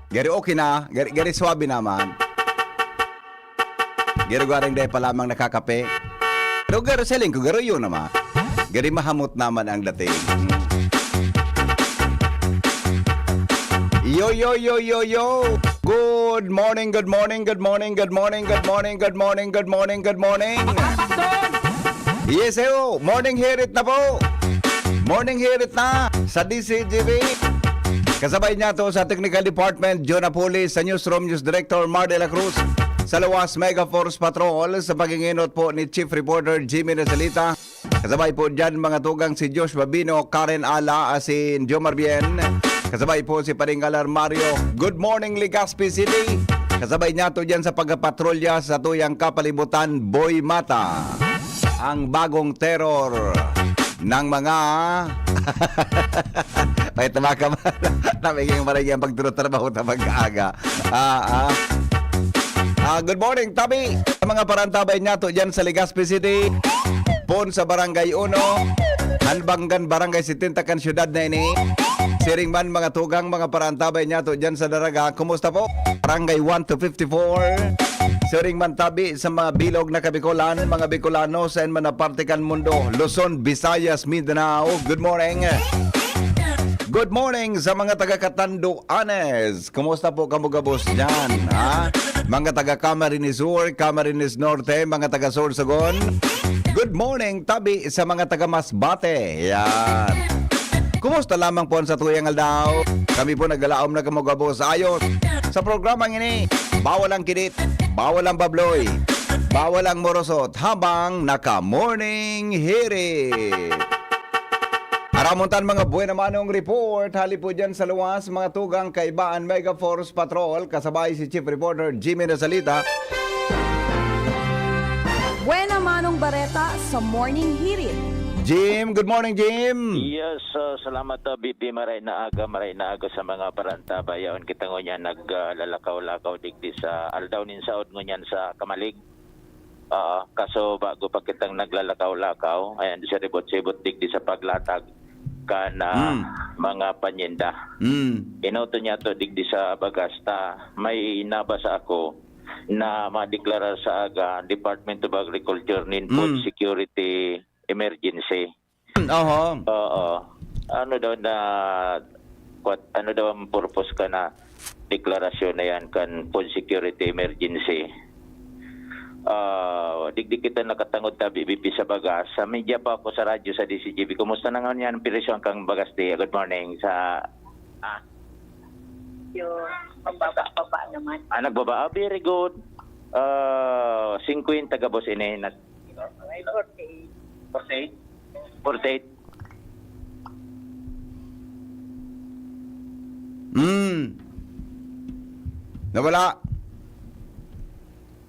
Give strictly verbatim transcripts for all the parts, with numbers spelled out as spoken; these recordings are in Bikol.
Garo okay na, garo, garo swabe naman. Garo garing dai pa lamang nakakape. Pero garo siling ko, garo yun naman. Garo mahamot naman ang dating. Yo, yo, yo, yo, yo. Good morning, good morning, good morning, good morning, good morning, good morning, good morning, good morning. Yes, hello. Morning hirit na po. Morning hirit na sa D C G B. Kasabay niya to sa Technical Department, John Apulis, sa Newsroom, News Director, Mar de la Cruz. Sa luwas, Mega Force Patrol, sa pag-iinot po ni Chief Reporter Jimmy Nazalita. Kasabay po dyan, mga tugang, si Josh Babino, Karen Ala, asin Jomar Bien. Kasabay po si Paring Alar Mario. Good morning, Legazpi City. Kasabay niya to dyan sa pagpatrolya sa tuyang kapalibutan, Boy Mata. Ang bagong terror ng mga... May tabaka man. Nabigay yung maragyan pagtrabaho sa pag-aaga. Ah, ah. Ah, good morning, Tabi. Sa mga parantabay niya to dyan sa Legazpi City. Pon sa Barangay Uno. Hanbanggan Barangay setenta kan syudad na ini. Siring man mga tugang, mga parantabay niya to dyan sa Daraga. Kumusta po? Barangay one to fifty-four. Siring man tabi sa mga bilog na Kabikolan, mga Bicolano, sa man na parte kan mundo. Luzon, Visayas, Mindanao. Good morning. Good morning sa mga taga Catanduanes. Kumusta po kamo gabos dyan, ha? Mga taga Camarines Sur, Camarines Norte, mga taga Sorsogon. Good morning, tabi sa mga taga Masbate. Yan. Kumusta lamang po ang satuyang aldaw? Kami po naglalaom na kamo gabos. Ayos. Sa programang ini, bawal ang kidit, bawal ang babloy, bawal ang morosot habang naka-morning hirit. Aramon tan mga buena manong report, hali po dyan sa luwas, mga tugang kaibaan, Mega Force Patrol, kasabay si Chief Reporter Jimmy Nasalita. Buena manong bareta sa Morning Hirit. Jim, good morning, Jim. Yes, uh, salamat, uh, B P. Maray na aga, maray na aga sa mga parantabay. Yaon kita ngunyan naglalakaw-lakaw digdi sa aldaw nin saod ngunyan sa Kamalig. Oo, kaso bago pa kitang naglalakaw-lakaw, ayan, siribot-sibot digdi sa paglatag kan, ah, Hmm. mga panyenda. Hmm. Inuto niya to digdi sa Bagasta. May nabasa ako na madeklarar sa aga ang Department of Agriculture nin food Hmm. security emergency. Oho. Oo. Ano daw na, what, ano daw ang purpose ka na deklarasyon na yan kan food security emergency? Ah, digdi kita nakatangod ta, B B P sa bagas. Sa media pa ako sa radyo sa D C G B. Kumusta na nga niyan ang presyo ang kang bagas, Tia? Good morning sa, ah, Yung pababa-baba naman. Ah, nagbaba. Ah, very good. Ah, singkwenta gabos ini. Nag- Ay, forty-eight. Forty-eight? Forty-eight. Hmm. Nawala.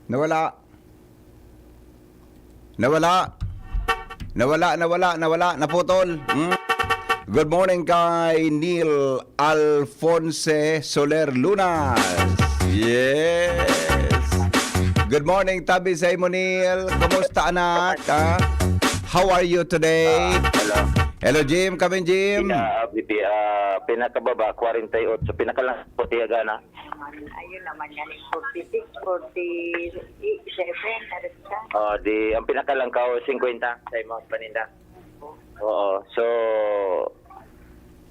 Nawala. Nawala. Nawala, nawala, nawala. Naputol. Hmm. Good morning kay Neil Alfonse Soler Lunas. Yes. Good morning, tabi sa imo, Neil. Kumusta, anak? Ha? How are you today? Ah, hello. Hello, Jim. Kami, Jim. Pina-, ah, piti-, ah, pinakababa, kwarenta y otso. Pinakalangko, tiyaga na. Ayun naman yan, eh, forty-six, forty-seven, aras ka. Oh, di, ang pinakalangkaw, singkwenta sa imong paninda. Oo. So,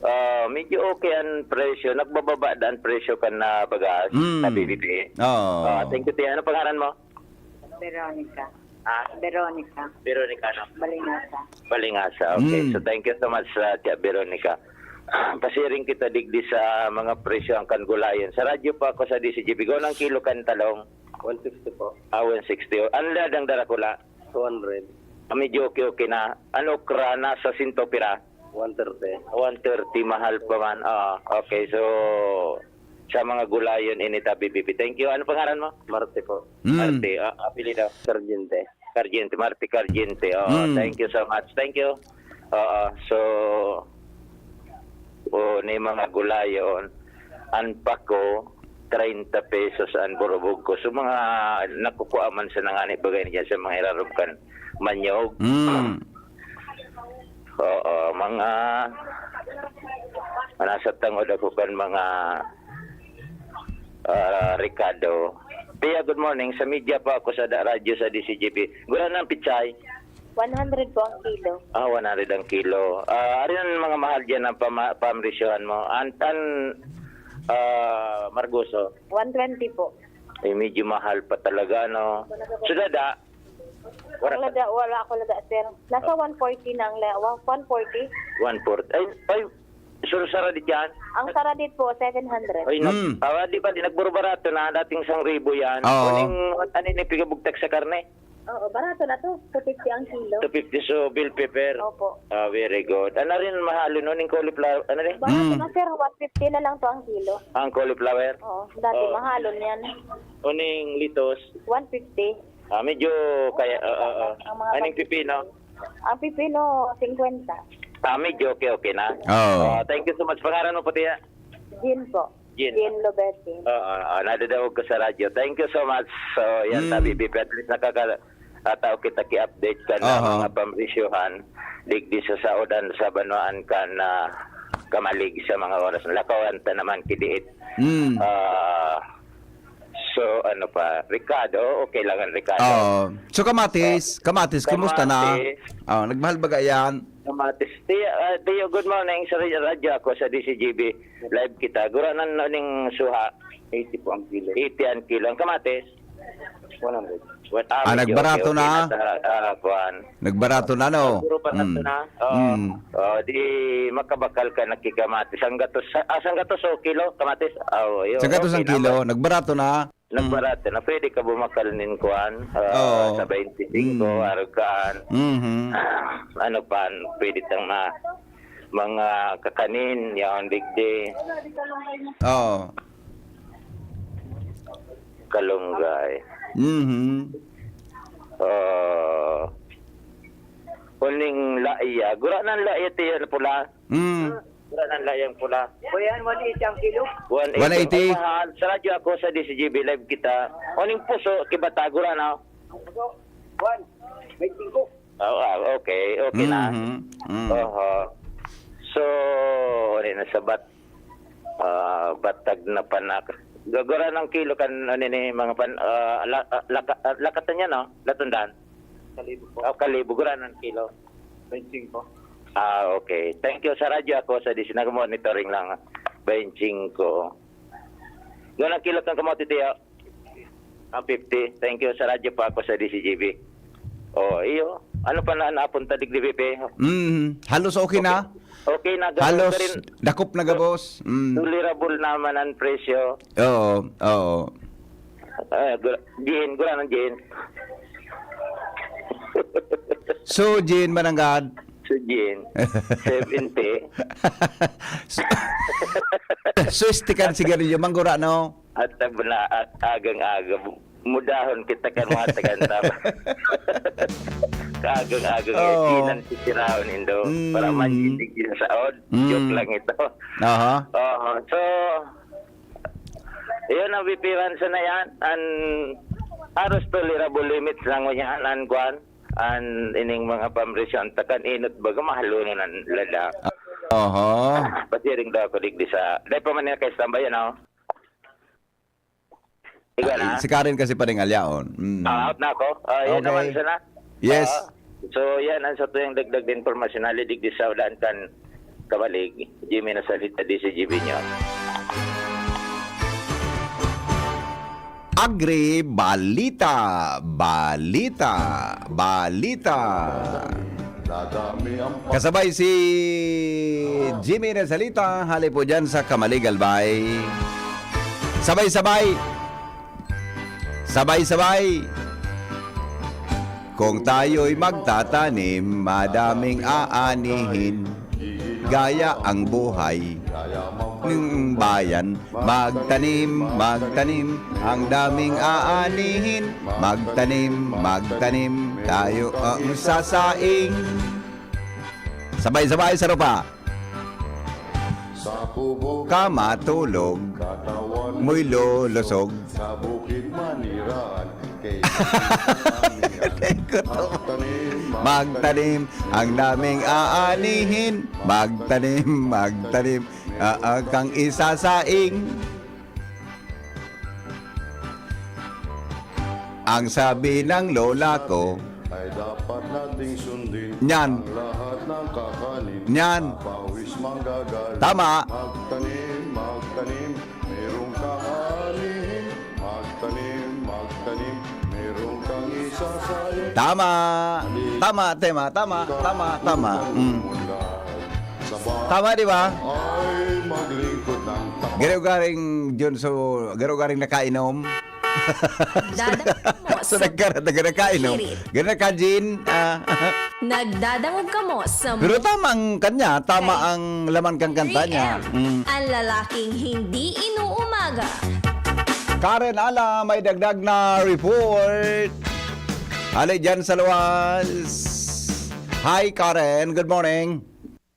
ah, medyo okay ang presyo. Nagbababa da ang presyo kan na bagas Mm. sa B B P. Oo. Ah, thank you, Tia. Ano pangalan mo? Veronica. Ah? Veronica. Veronica, no? Balingasa. Balingasa, okay. Mm. So, thank you so much, ah, Tia Veronica. Pasiring kita digdi sa mga presyo ang kan gulayan. Sa radyo pa ako sa D C G B. Gonang kilo kan talong? One sixty po. Ah, one sixty. Ang ladang darakula? Two hundred. Ah, medyo okay-okay na. Ang okra, nasa sinto pira? One thirty. One thirty, mahal pa man. Ah, okay. So, sa mga gulayon, ini ta, B B P. Thank you. Ano pangalan mo? Marte po. Mm. Marte. Ah, apelyido? Sargente. Cargente, Marty Cargente. Oo, Mm. thank you so much. Thank you. Oo, so, oh, ni mga gulayon, ang pako, treinta pesos ang burubog ko. So, mga nakukuha man sa nangani bagay niya sa mga irarom kan manyog. Mm. Oo, mga, nasa tangod ako kan mga Ah, Ricardo. Tia, good morning. Sa media pa ako sa da-, radyo sa D C G P. Gura ng pichay? One hundred po ang kilo. Ah, one hundred ang kilo. Ah, ari ang mga mahal dyan ang pama-, pamrisyohan mo. An, an, ah, Margoso? One twenty po. Ay, medyo mahal pa talaga, no? Sudada? Wala Ang ka- lada, wala ako lada, sir. Nasa one forty na ang la-, wa-, one forty. One forty. Ay, ay, sir, saradit yan? Ang saradit po, seven hundred. Ay, nag-, Hmm. ah, di ba, di, nagburo-barato na, dating isang ribo yan. Oo. Kuning, ano ni, pigabugtak sa karne? Oo, barato na to. Two fifty ang kilo. Two fifty, so, bell pepper. Opo. Ah, very good. Ano rin mahalo, no? Ning cauliflower, ano rin? Barato Hmm. na, sir. One fifty na lang to ang kilo. Ang cauliflower? Oo, dati Oh. mahalo niyan. Uning litos? One fifty. Ah, medyo kaya, oo, oo. Ang mga Aning pag- pipino? Ang pipino, fifty. Ah, medyo okay, okay na. Oo. Ah, thank you so much. Pangalan mo pati, ah? Jean po. Jean. Jean Lobete. Oo, oo, nadadawog ko sa radyo. Thank you so much. So, yan, Mm. sabi, Bibi, at least nakaka-, ataw kita ki-update ka na Aha. mga pamrisyohan. Digdi sa saodan sa banwaan ka na kamalig sa mga oras. Lakawan ta naman kidiit. Mm. Ah, So, ano pa, Ricardo, okay lang ang Ricardo. Oo. So, kamatis, Oh, kamatis, kumusta na? Kamatis. Oh, nagmahal ba yan? Kamatis. Tiyo, ah, Tiyo, good morning. Sa radyo ako, sa D C G B. Live kita. Gura na, na ning suha. Eighty po ang kilo. Eighty ang kilo. Ang kamatis? One hundred. What, ah, Ah, medyo nagbarato okay, okay na? na sa, ah, kuwan. Nagbarato na, no? Siguro pa na Mm. na. Oo. Mm. Oh, di makabakal ka nakikamatis. Sanggatos, ah, sanggatos o kilo, kamatis? Ah, oo, yun. Sanggatos Okay ang na kilo, ba? Nagbarato na. Mm. Nagbarato na. Pwede ka bumakal nin kuwan, ah, Oo. sa twenty-five, Mm. arog kaan. Mhm. Ah, ano pa, pwede tang ma-, mga kakanin, yaon digdi. Oo. Kalunggay. Mhm. Ah, uning laya. Gura ng laya, tiyan pula. Mm. Gura ng layang pula. Kuya, one eighty ang kilo. One eighty. One eighty. Ay, mahal. Sa radyo ako, sa D C G B, live kita. Uning puso, kibata, gura na. Ang puso, one. May singko. Oo, ah, okay. Okay na. Mhm. Mm. Oho. So, ano na sa bat-, ah, batag na panak. Gagura ng kilo kan, ano ni, mga pan-, ah, la-, ah, laka-, ah, lakatan niya, no? Latundan. Kalibo po. Oh, kalibo. Gura ng kilo. Twenty-five. Ah, okay. Thank you. Sa radyo ako, sa D C, nag-monitoring lang. Twenty-five. Gura ng kilo kan kamote, tiyo? Ah, fifty. Thank you. Sa radyo pa ako sa D C G B. Oh, iyo. Ano pa na napunta digdi, P P? Mm, halos okay na. Okay. Okay na, gabos Halos ka rin. Dakop na gabos. Mm. Tolerable naman ang presyo. Oo, oo. Ah, gu-, Jean, gura ng Jean. So, Jean, mananggad. So, Jean, seventy. So, so, istikan sigarilyo, manggura, no? At tabla, at agang-aga, mudahon kita kan mga tagantab. Kaagang-aga nga Oo. Sinan sisirahon, Indo. Mm. Para man hindi ginasaod. Mm. Joke lang ito. Aha. Oo. So, yun ang pipiransa na yan. An aros tolerable limits lang yan. An kwan, an ining mga pamrisyon, takan inot baga, mahalunon ang lada. Oho. Pasiring daw ako digdi sa, dahil pa man nila kay standby, ano? Ikaw na? Ah, si Karen kasi pa rin alyaon. Mm. Ah, out na ako. Ah, yan Okay. naman sana. Yes. Ah, so, yan ang sa tuyang dagdag na impormasyon. Halidig di sa ulan kan Kamalig. Jimmy na salita, D C G B nyo. Agri Balita. Balita. Balita. Kasabay si Jimmy na salita, hali po dyan sa Kamalig, Albay. Sabay-sabay. Sabay-sabay. Kung tayo'y magtatanim, madaming aanihin. Gaya ang buhay ng bayan. Magtanim, magtanim, ang daming aanihin. Magtanim, magtanim, tayo ang sasaing. Sabay-sabay sa rupa. Sa bubong Ka matulog, katawan mo'y lulusog. Sa bukid maniraan, kay Gutom. Magtanim, magtanim, ang daming aanihin. Magtanim, magtanim, ah, ah, kang isasaing. Ang sabi ng lola ko, ay dapat nating sundin Nyan. Ang lahat ng kakanin. Nyan. Pawis manggagaling. Tama. Magtanim, magtanim, merong kakanin. Magtanim, magtanim, merong kang isasain. Tama. Tama, Tema. Tama, tama, tama. Mm. Tama, di ba? Ay, maglingkod ng tapat. Garo-garing, Junso, garo-garing nakainom. Nagdadangog kamo So, sa nagkara-, nagkara-, kainom. Hirit. Gana ka, Jean? Ah. Nagdadangog kamo sa Pero tama ang kanya, tama Okay. ang laman kang kanta niya. three M. Mm. Ang lalaking hindi inuumaga. Karen Ala, may dagdag na report. Ali dyan sa luwas. Hi, Karen. Good morning.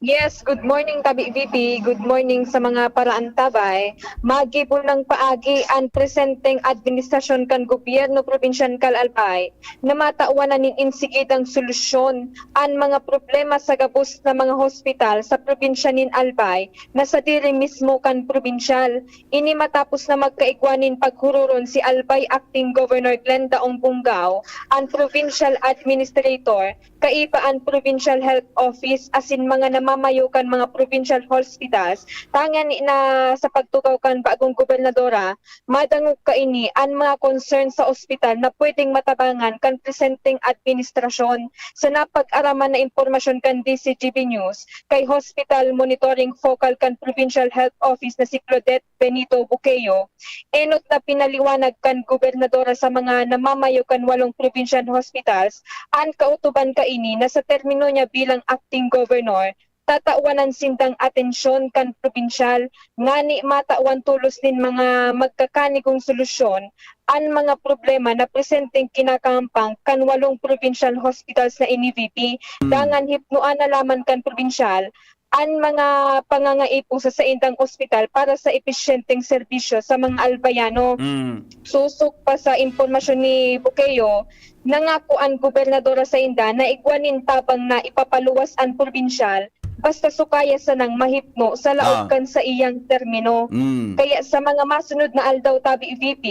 Yes, good morning, Tabi V P. Good morning sa mga paraantabay. Magibo ng paagi an presenteng administrasyon kan gobyerno probinsyal kan Albay na matawan na nin insigidang solusyon an mga problema sa gabos na mga hospital sa probinsya nin Albay na sadiri mismo kan probinsyal. Ini matapos na magkaigwa nin paghururon si Albay Acting Governor Glenda Ong Bungao, an provincial administrator, kaiba an Provincial Health Office asin mga namamayo kan mga provincial hospitals, tanganing na sa pagtukaw kan bagong gobernadora, madangog kaini an mga concern sa ospital na pwedeng matabangan kan presenteng administrasyon. Sa napag-araman na impormasyon kan D C G B News, kay Hospital Monitoring Focal kan Provincial Health Office na si Claudette Benito Buqueo, enot na pinaliwanag kan gobernadora sa mga namamayo kan walong provincial hospitals an kautuban kaini na sa termino niya bilang acting governor, tatawanan sindang atensyon kan probinsyal ngani matawan tolos nin mga magkakanigong solusyon an mga problema na presenteng kinakahampang kan walong provincial hospitals na ini V P. Hmm. Dangan hipnoan na lamang kan probinsyal an mga pangangaipo sa saindang ospital para sa episyenteng serbisyo sa mga Albayano. Mm. Sosog pa sa impormasyon ni Buqueo, nangako an gobernadora sainda na igwa nin tabang na ipapaluwas an probinsyal basta sukaya sanang mahipno sa laog Ah. kan saiyang termino. Mm. Kaya sa mga masunod na aldaw, Tabi V P,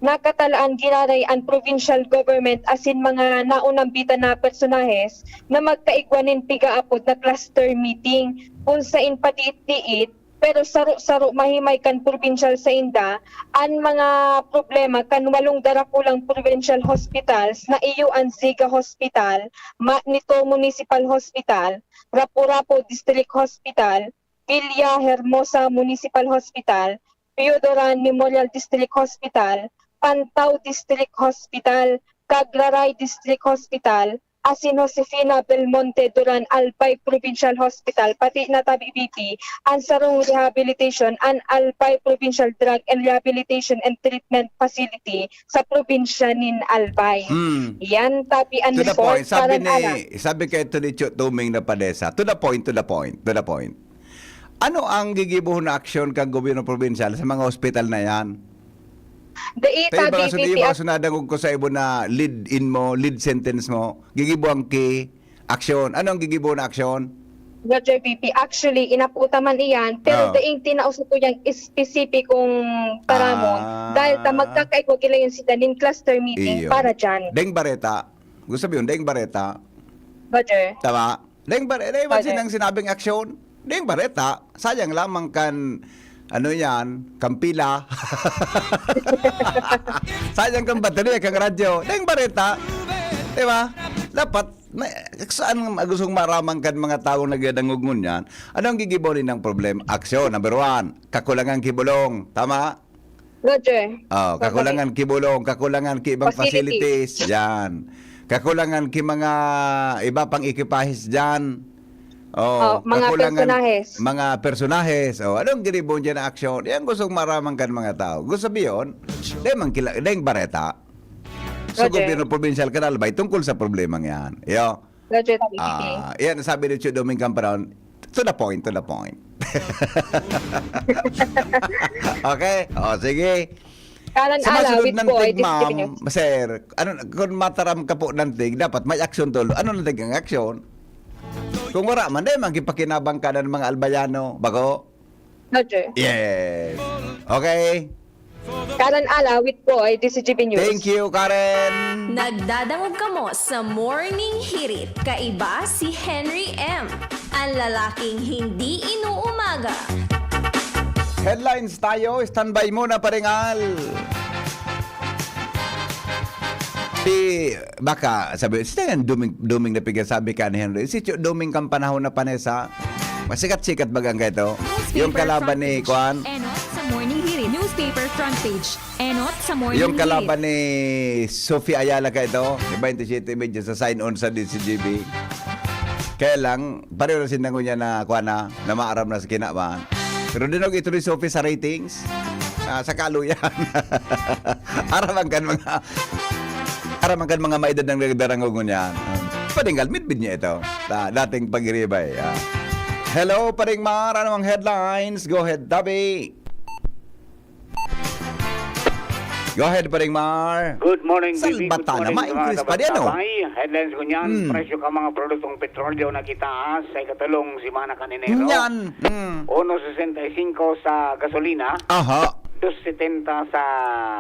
nakatalaan giraray an provincial government asin mga naunambitan na personahes na magkaigwa nin pigaapod na cluster meeting, kun sain padiit-diit, pero saro-saro mahimay kan probinsyal sainda, an mga problema kan walong darakulang provincial hospitals na iyo an Ziga Hospital, Manito Municipal Hospital, Rapu-Rapu District Hospital, Villa Hermosa Municipal Hospital, Pio Duran Memorial District Hospital, Pantao District Hospital, Cagraray District Hospital, asin Josefina Belmonte Duran Albay Provincial Hospital, pati na Tabi V P, an sarong rehabilitation, an Albay Provincial Drug and Rehabilitation and Treatment Facility sa probinsya nin Albay. Hmm. Yan, Tabi, an To the report, point, sabi Karen ni, Ala. sabi kay Tony Cho Tuming na Padesa, to the point, to the point, to the point. Ano ang gigibohon na aksyon kan gobyerno probinsyal sa mga ospital na yan? Dai Kaya iba ta, kaso, B P T iba F. kaso nadangog ko sa ibo na lead in mo, lead sentence mo, gigibohon ki aksyon. Ano ang gigibohon na aksyon? Roger, B P, actually, inaputa man iyan, pero Oo. daing tinao sa tuyang espesipikong paramon, Ah. dahil ta magkakaigwa gilayon sila nin cluster meeting Iyo. para dyan. Daing bareta. Gusto sabihin, daing bareta. Roger. Tama? Daing bare-, daing Roger. sinang sinabing aksyon. Daing bareta. Sayang lamang kan, ano yan, kan pila. Sayang kan baterya, kan radyo. Daing bareta. Di ba? Dapat, may, saan ang gustong maramang kan mga taong nagdadangog ngunyan? Ano ang gigibo nindang problema? Aksyon, number one. Kakulangan ki bulong. Tama? Roger. Oh, Roger. kakulangan ki bulong, kakulangan ki ibang Facilities. facilities. Yan. Kakulangan ki mga iba pang ekipahes dyan. Oh, Oh, mga kakulangan personahes. mga personahes. Oh, anong ginibo dyan na aksyon? Yan gustong maramang kan mga tao. Gusto sabihin, dahil man kila, dahil bareta. Sa Roger. gobyerno probinsyal kan Albay tungkol sa problemang yan. Yo. Roger, Tabi P T. Ah, yan, sabi ni Chudoming Camparan, to the point, to the point. Okay? O, sige. Kalan Sa Ala masunod with ng Boy, tig, ma'am, Discipline. sir, ano, kung mataram ka po ng tig, dapat may aksyon tulo. Ano na tig ang aksyon? Kung wala man, dahil magkipakinabang ka na ng mga Albayano, bako? Roger. Yes. Okay. Karen Ala with Boy, D C G B News. Thank you, Karen. Nagdadangog kamo sa Morning Hirit. Kaiba si Henry M, ang lalaking hindi inuumaga. Headlines tayo. Standby muna, paringal. Si, baka, sabi, siya yan, duming, duming na piga, sabi ka ni Henry. Si Chu, duming kang panahon na panesa. Masikat-sikat bagang ito. Yung kalaban ni Kwan. Enot sa Morning Hirit. Newspaper front page. Enot sa Morning Yung Hirit. Kalaban ni Sophie Ayala ka ito. Di ba, twenty-seven medyo sa sign on sa D C G B. Kaya lang, pareho na sinango niya na, kuha na, na maaram na sa kinaban. Pero dinog ito ni Sophie sa ratings. Ah, sa kaluyan. Araman kan mga, araman kan mga maedad ng nagdarangog niya. Paringal, midbid niya ito. Ah, dating pagiribay. Ah. Hello, Paring Mar. Ano ang headlines? Go ahead, Tabi. Go ahead, Paring Mar. Good morning, Salbata na, ma-increase pa di, ano? Headlines ko niyan, presyo ka mga produktong petrolyo na kitaas sa ikatulong semana kan Enero. Yan. Mm. Uno sesenta y cinco sa gasolina, Aha. dos setenta sa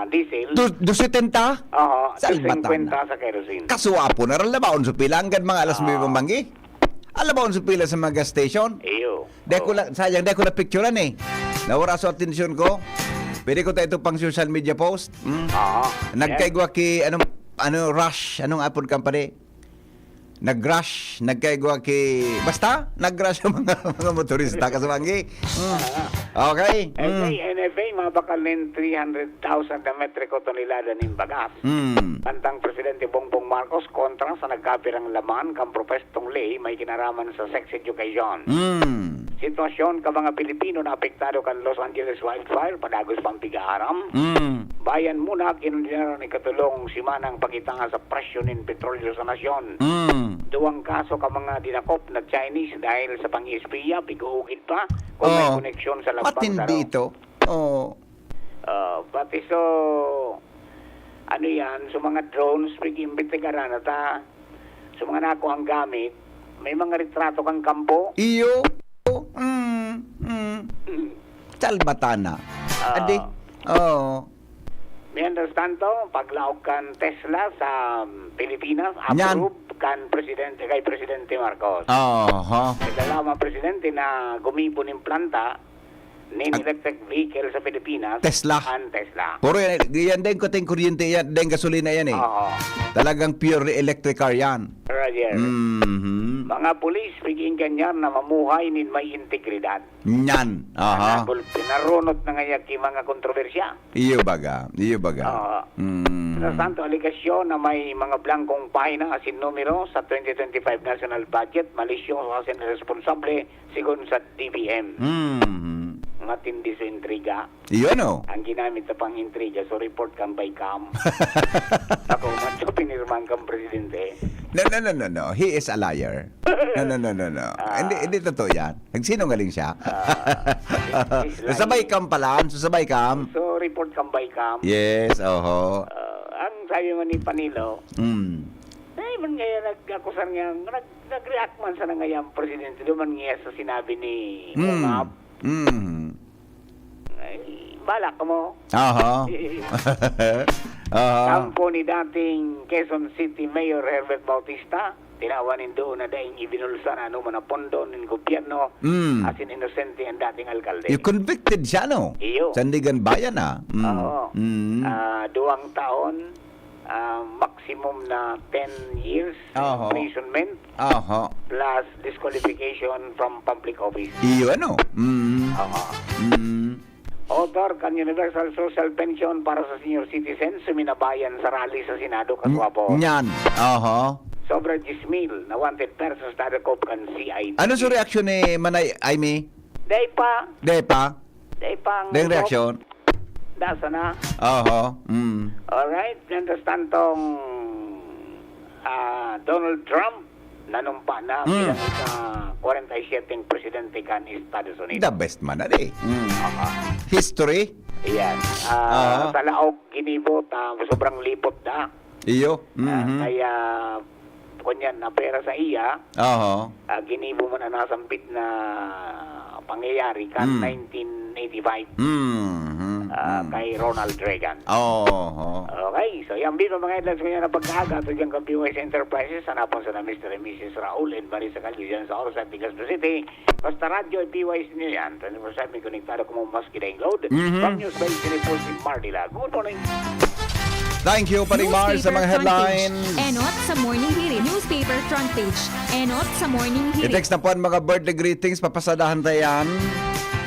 diesel, Du- dos setenta? Oho, Salbata dos cincuenta na. Sa kerosene. Kasuwapo na rin labaon sa pila hanggang mga alas Ah. nuebe pamanggi. Alabaon sa pila sa mga gas station. Iyo. Di ko lang, sayang, di ko napicturan eh. Nawara sa atensyon ko. Pwede ko tayo ito pang social media post. Hmm? Oo. Nagkaigwa ki, anong, ano, rush? Anong apod company? Nag-rush, nagkaigwa ki, basta, nag-rush ang mga, mga motorista, kasumanggi. Hmm. Okay? Ang Hmm. N F A, mabakal nin three hundred thousand na metriko tonelada nin bagas. Hmm. Bantang Presidente Bongbong Marcos kontra sa nagkapirang laman kan propestong ley may kinaraman sa sex education. Hmm. Sitwasyon ka mga Pilipino na apektado kan Los Angeles wildfire, padagos pang pig-aaram. Hmm. Bayan muna, kinundinar ang ikatulong simanang pagitaas sa presyo nin petrolyo sa nasyon. Hmm. Duwang kaso ka mga dinakop na Chinese dahil sa pang-espiya, pig-uukid pa kung may Oo. Koneksyon sa Lambang Matindi Daro. Ito. Oo. Ah, pati so, ano yan, so mga drones, pag-imbestigaran na ta, so mga nakuhang gamit, may mga retrato kang kampo. Iyo. Mm, mm. Salbatana. Ah. Adi. Oo. Mientras tanto, paglaog kan Tesla sa Pilipinas, Yan. Approve kan Presidente, kay Presidente Marcos. Aha. Kilala ang Presidente na gumibo nin planta nin Ang electric vehicle sa Pilipinas, Tesla. Ang Tesla. Puro yan, yan din kuting kuryente yan, din gasolina yan eh. Oo. Talagang purely electric car yan. Roger. Mhm. Mga pulis, pig-iinganyar na mamuhay nin may integridad. Yan. Aha. Nagul- pinarunot na ngayon ki mga kontrobersya. Iyo baga. Iyo baga. Oo. Mm. Sa santo aligasyon na may mga blangkong pahina asin numero sa twenty twenty-five national budget, malisyoso asin iresponsable sigon sa D B M. Mhm. Matindi sa intriga. Iyo no. Ang ginamit sa pang-intriga, so report kan BICAM. Ako, man so pinirmahan kan presidente. No, no, no, no, no. He is a liar. No, no, no, no, no. Ah. Hindi, hindi totoo yan. Nagsinungaling siya. Ah, he's lying. Sabay kam pala. So, sabay kam. So, report kan BICAM. Yes, oho. Ah, ang sabi man ni Panilo, Mm. eh, man ngayon nag-akusar niya, nag, nag-react man sana ngayon ang presidente, doon man niya sa sinabi ni Mm. Ungab. Mm. Ay, balak mo. Aha. Aha. Kampo ni dating Quezon City Mayor Herbert Bautista, tinawan nin doon na daing ibinulsa na anuman na pondo nin gobyerno, Mm. asin inosente ang dating alkalde. You convicted siya, no? Iyo. Sandigan Bayan, ah. Mm. Oo. Mm. Ah, duwang taon, ah, maximum na ten years Oho. imprisonment Aha. plus disqualification from public office. Iyo, ano? Mm. Oo. Mm. Author kan Universal Social Pension para sa senior citizens, suminabayan sa rally sa Senado, kaswapo. Nyan. Aha. Sobra diyes mil na wanted persons na dakop kan C I D. Ano sa reaksyon ni Manay Aimee? Day pa, Day pa? day pa ang Dayong reaksyon? Dasa na. Aha. Mm. Alright, mientras tantong ah, Donald Trump nanumpa na Mm. bilang ika-kwarenta y siyete presidente kan Estados Unidos. The best man na di. Mm. Aha. History? Ayan. Aha. Ah, sa laog ginibo ta, sobrang lipot na. Iyo. Ah, Mhm. Kaya, kunyan na pera sa iya, Aha. ah, ginibo man ang nasambit na pangyayari kan Mm. nineteen eighty-five. Mhm. Ah, kay Ronald Reagan. Oo. Okay, so yan, Bibo, mga headlines ngayon na pagkaaga. Ito dyan kang P Y S Enterprises, hanapon sa na Mister and Missus Raul and Marisa Calvi dyan sa Orsay, Legazpi City. Basta radyo ay P Y S nyo yan. Twenty-four seven konektado kamo maski daing load. Mhm. From News by Sinipo si Mardi Lag. Good morning. Thank you, Paring Mar, sa mga Newspaper front page. Headlines. Enot sa Morning Hirit. Newspaper front page. Enot sa Morning Hirit. I-text na po ang mga birthday greetings. Papasadahan tayo yan.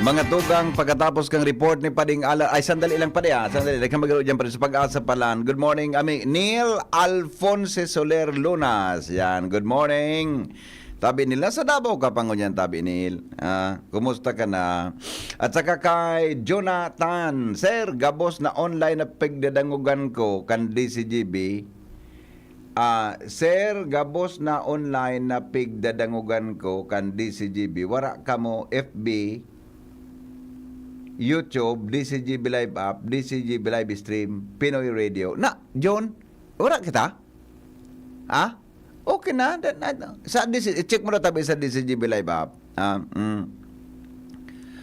Mga tugang, pagkatapos kang report ni Pading Alan. Ay, sandali lang, Padi, ah. Sandali. Daghan magaro dyan pa rin sa Pag-asa pa lang. Good morning, ami. Neil Alfonse Soler Lunas. Yan. Good morning. Tabi nila sa Davao ka pa ngunyan, tabi Neil. Ah, kumusta ka na? At saka kay Jonathan, "Sir, gabos na online na pigdadangogan ko kan D C G B." Ah, "Sir, gabos na online na pigdadangogan ko kan D C G B. Wara kamo F B, YouTube, D C G B Live App, D C G B Live Stream, Pinoy Radio." Na, John, wara kita? Ha? Okay na. Da-, na, na, sa D C, i-check mo na tabi sa D C G B Live App. Ah, mm.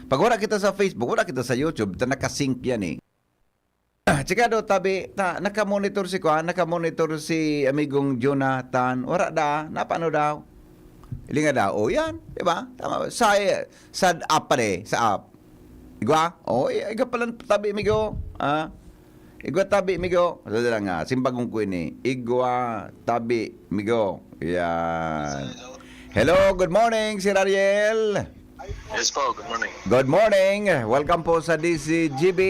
Pag wala kita sa Facebook, wala kita sa YouTube, ta nakasync yan eh. Chikado, tabi, ta, nakamonitor si kuan, nakamonitor si amigong Jonathan. Wala da, napano daw? Ilinga daw, o yan, di ba? Tama ba? Sa, sa app pa de, sa app. Igwa? O, i-, igwa pala tabi, migo. Ah? Igwa tabi, migo. Sadali lang, ah. Simbagong ko ini. Igwa tabi, migo. Yan. Hello, good morning, Sir Ariel. Yes po, good morning. Good morning. Welcome po sa D C G B.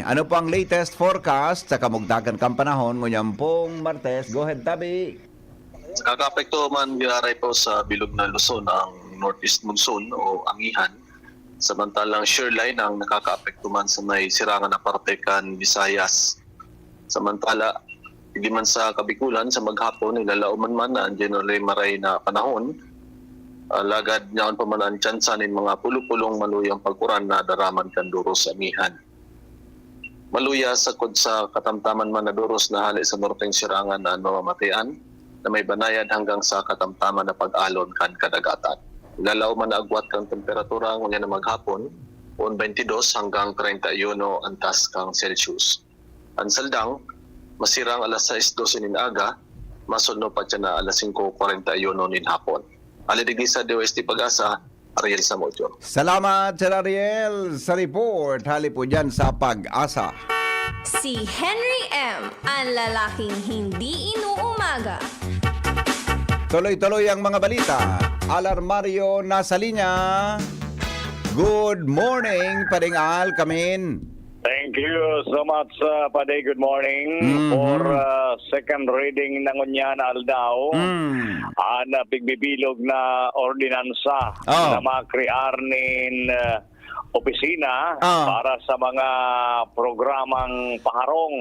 Ano po ang latest forecast sa kamugtakan kan panahon ngunyan pong Martes? Go ahead, tabi. Nakakaapekto man giraray po sa bilog na Luzon ang northeast monsoon o amihan, samantalang shear line ang nakakaapekto man sa may sirangan na parte kan Visayas. Samantala, di man sa Kabikulan, sa maghapon, nilalaoman man na an generally maray na panahon, alagad yaon pa man an tsansa nin mga pulo-pulong maluyang pag-uran na daraman kan doros sa amihan. Maluya, sagkod sa katamtaman man na doros na hale sa norteng sirangan na an mamamatean, na may banayad hanggang sa katamtaman na pag-alon kan kadagatan. Ilalaom man na agwat kan temperatura ngunyan na maghapon, poon twenty-dos hanggang treinta y uno antas kan Celsius. An saldang, masirang alas sais dose nin aga, masunod pa siya na alas singko kwarenta y uno nin hapon. Hale digdi sa D O S T Pag-asa, Ariel Samudio. Salamat, Sir Ariel, sa report. Hale po dyan sa Pag-asa. Si Henry M, ang lalaking hindi inuumaga. Tuloy-tuloy ang mga balita. Al Armario nasa linya. Good morning, Pading Al, kamin. Thank you so much, uh, Padi. Good morning. Mhm. For, uh, second reading na ngunyan na aldaw, Mm. an, uh, pigbibilog na ordinansa Oh. na makrear nin, uh, opisina Ah. para sa mga programang paharong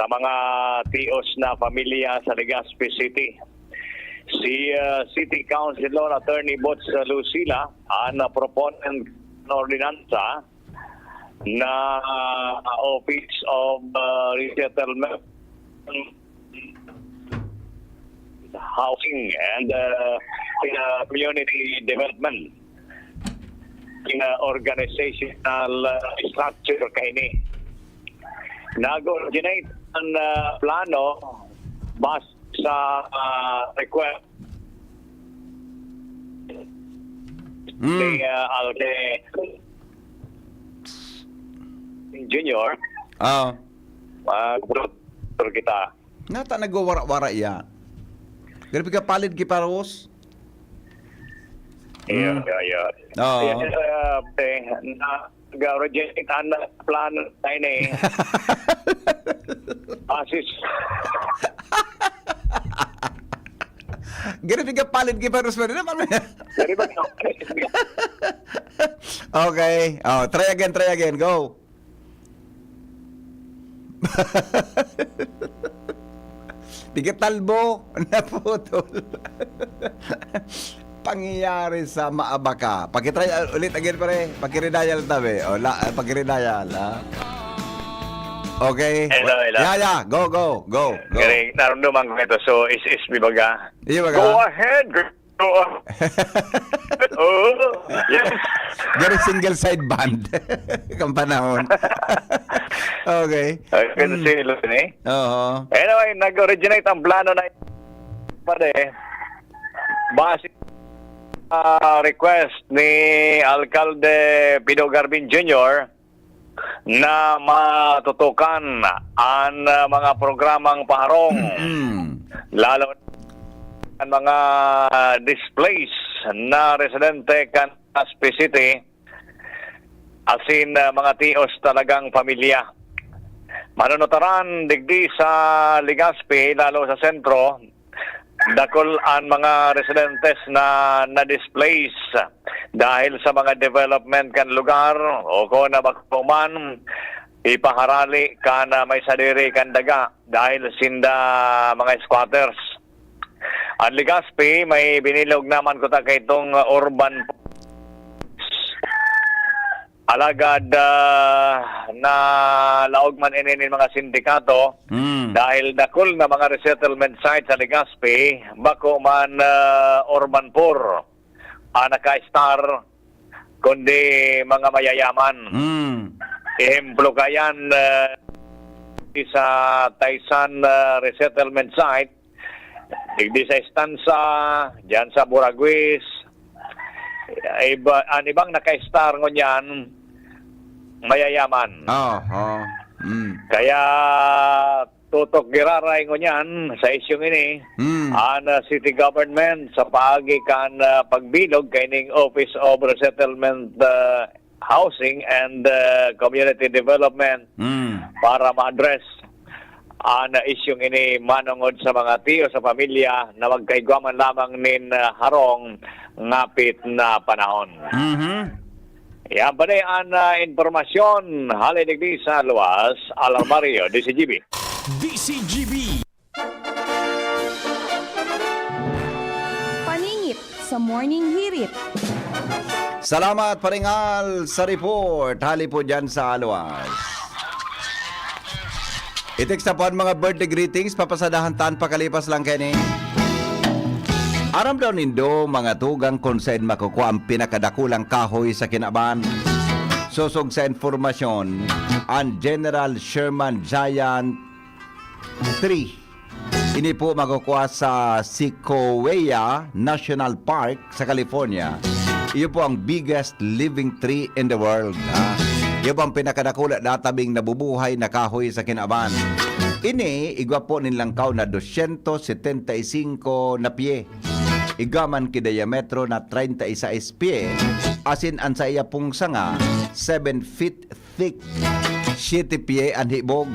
sa mga tios na pamilya sa Legazpi City. Si, uh, City Councilor Attorney Boots Lucila, an, uh, proponent ng ordinansa, na Office of, uh, Resettlement, Housing and, uh, uh, Community Development in, uh, organizational, uh, structure kaini. Nag-originate ang, uh, plano base sa, uh, request Mm. ni, uh, Alde Junior. Ah. Uh, kita. Nata nagwawara-wara iya. Grabe ka palid ki paros. Iya, Mm. iya, iya. Oo. Iya, uh, te, na, nag-originate ang plan na ini. Asis. Grabe ka palid ki paros pa rin naman. Grabe ba? Okay. Oh, try again, try again. Go. Di ka talbo, naputol. Pangyayari sa maabaka. Pakitry, uh, ulit again, pare. Pakiredial tabi. O, la, uh, pakiredial, ha? Okay. Hello, hello. Yeah, yeah. Go, go, go, go. Galing. Naramdaman ko ito. So, is, is, mi baga. Iyo, baga. Go ahead, girl. Oo. Oo. Yes. Very single side band. Kang panahon. Okay. Ay, kasi Mm. sila eh. Oo. Anyway, nag-originate ang plano na pare, base, ah, request ni Alkalde Pido Garbin Junior na matutukan an, ah, mga programang paharong, Mm. lalo ang mga displaced na residente kan Legazpi City, asin, ah, mga tios talagang pamilya. Manunutaran digdi sa Legazpi, lalo sa sentro, dakul an mga residentes na na-displace dahil sa mga development kan lugar o kung na bako man ipaharali kan, ah, may sadiri kan daga dahil sinda mga squatters. An Legazpi may binilog naman kuta kaitong, ah, urban. Alagad, ah, nalaog man ini nin mga sindikato Mm. dahil dakul na mga resettlement site sa Legazpi, bako man, ah, urban poor ang naka-star, kundi mga mayayaman. Mm. Ehemplo kayan, ah, sa Taysan, ah, resettlement site, digdi sa Estansa, diyan sa Buraguis, iba, an ibang naka-star ngunyan, mayayaman. Oo, oo. Mm. Kaya tutok giraray ngunyan sa isyung ini Mm. an, ah, city government sa paagi kan, ah, pagbilog kaining Office of Resettlement, ah, Housing and, ah, Community Development Mm. para ma-address an isyung ini manongod sa mga tiyo sa pamilya na magkaigwa man lamang nin, ah, harong ngapit na panahon. Mhm. Yan pa ni an, ah, impormasyon. Hali digdi sa luwas, Alarmario, D C G B. D C G B. Paningit sa Morning Hirit. Salamat, Paringal, sa report. Hali po dyan sa luwas. Itik sa puan mga birthday greetings, papasadahan tan pakalipas lang kini. Aram daw nindo, mga tugang, kung saan makukua ang pinakadakulang kahoy sa kinaban. Sosog sa informasyon, ang General Sherman Giant Tree. Ini po makukua sa Sequoia National Park sa California. Iyo po ang biggest living tree in the world, ha? Iyo po ang pinakadakula na tabing nabubuhay na kahoy sa kinaban. Ini, igwa po nin langkaw na dosyentos setenta y singko na pye. Igwa man ki diametro na treinta y seis pye, asin an saiya pong sanga, seven feet thick, siyete pye an hibog.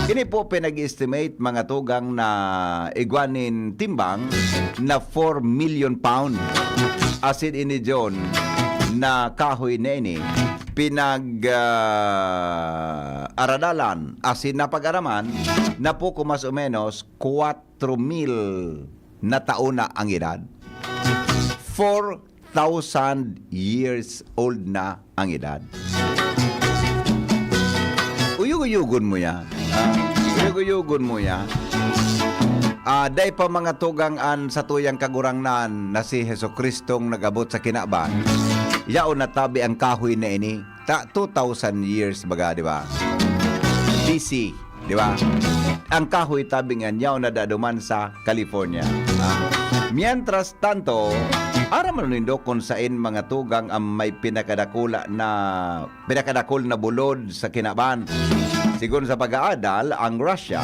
Ini po pinag-estimate, mga tugang, na igwa nin timbang na four million pound. Asin ini John na kahoy na ini, pinag, ah, aradalan asin napag-araman na po kung mas o menos kwatro mil na taon na ang edad. Four thousand years old na ang edad. Uyog-uyogon mo yan. Ah, uyog-uyogon mo yan. Ah, dai pa mga tugang an satuyang Kagurangnan na si Jesucristong nag-abot sa kinaban, yaon na tabi ang kahoy na ini. Ta-, two thousand years, baga, di ba? B C, di ba? Ang kahoy tabi ngan yaon na daduman sa California. Ah. Mientras tanto, aram man nindo kung sain mga tugang ang may pinakadakula na, pinakadakul na bulod sa kinaban. Sigon sa pag-aadal, ang Russia,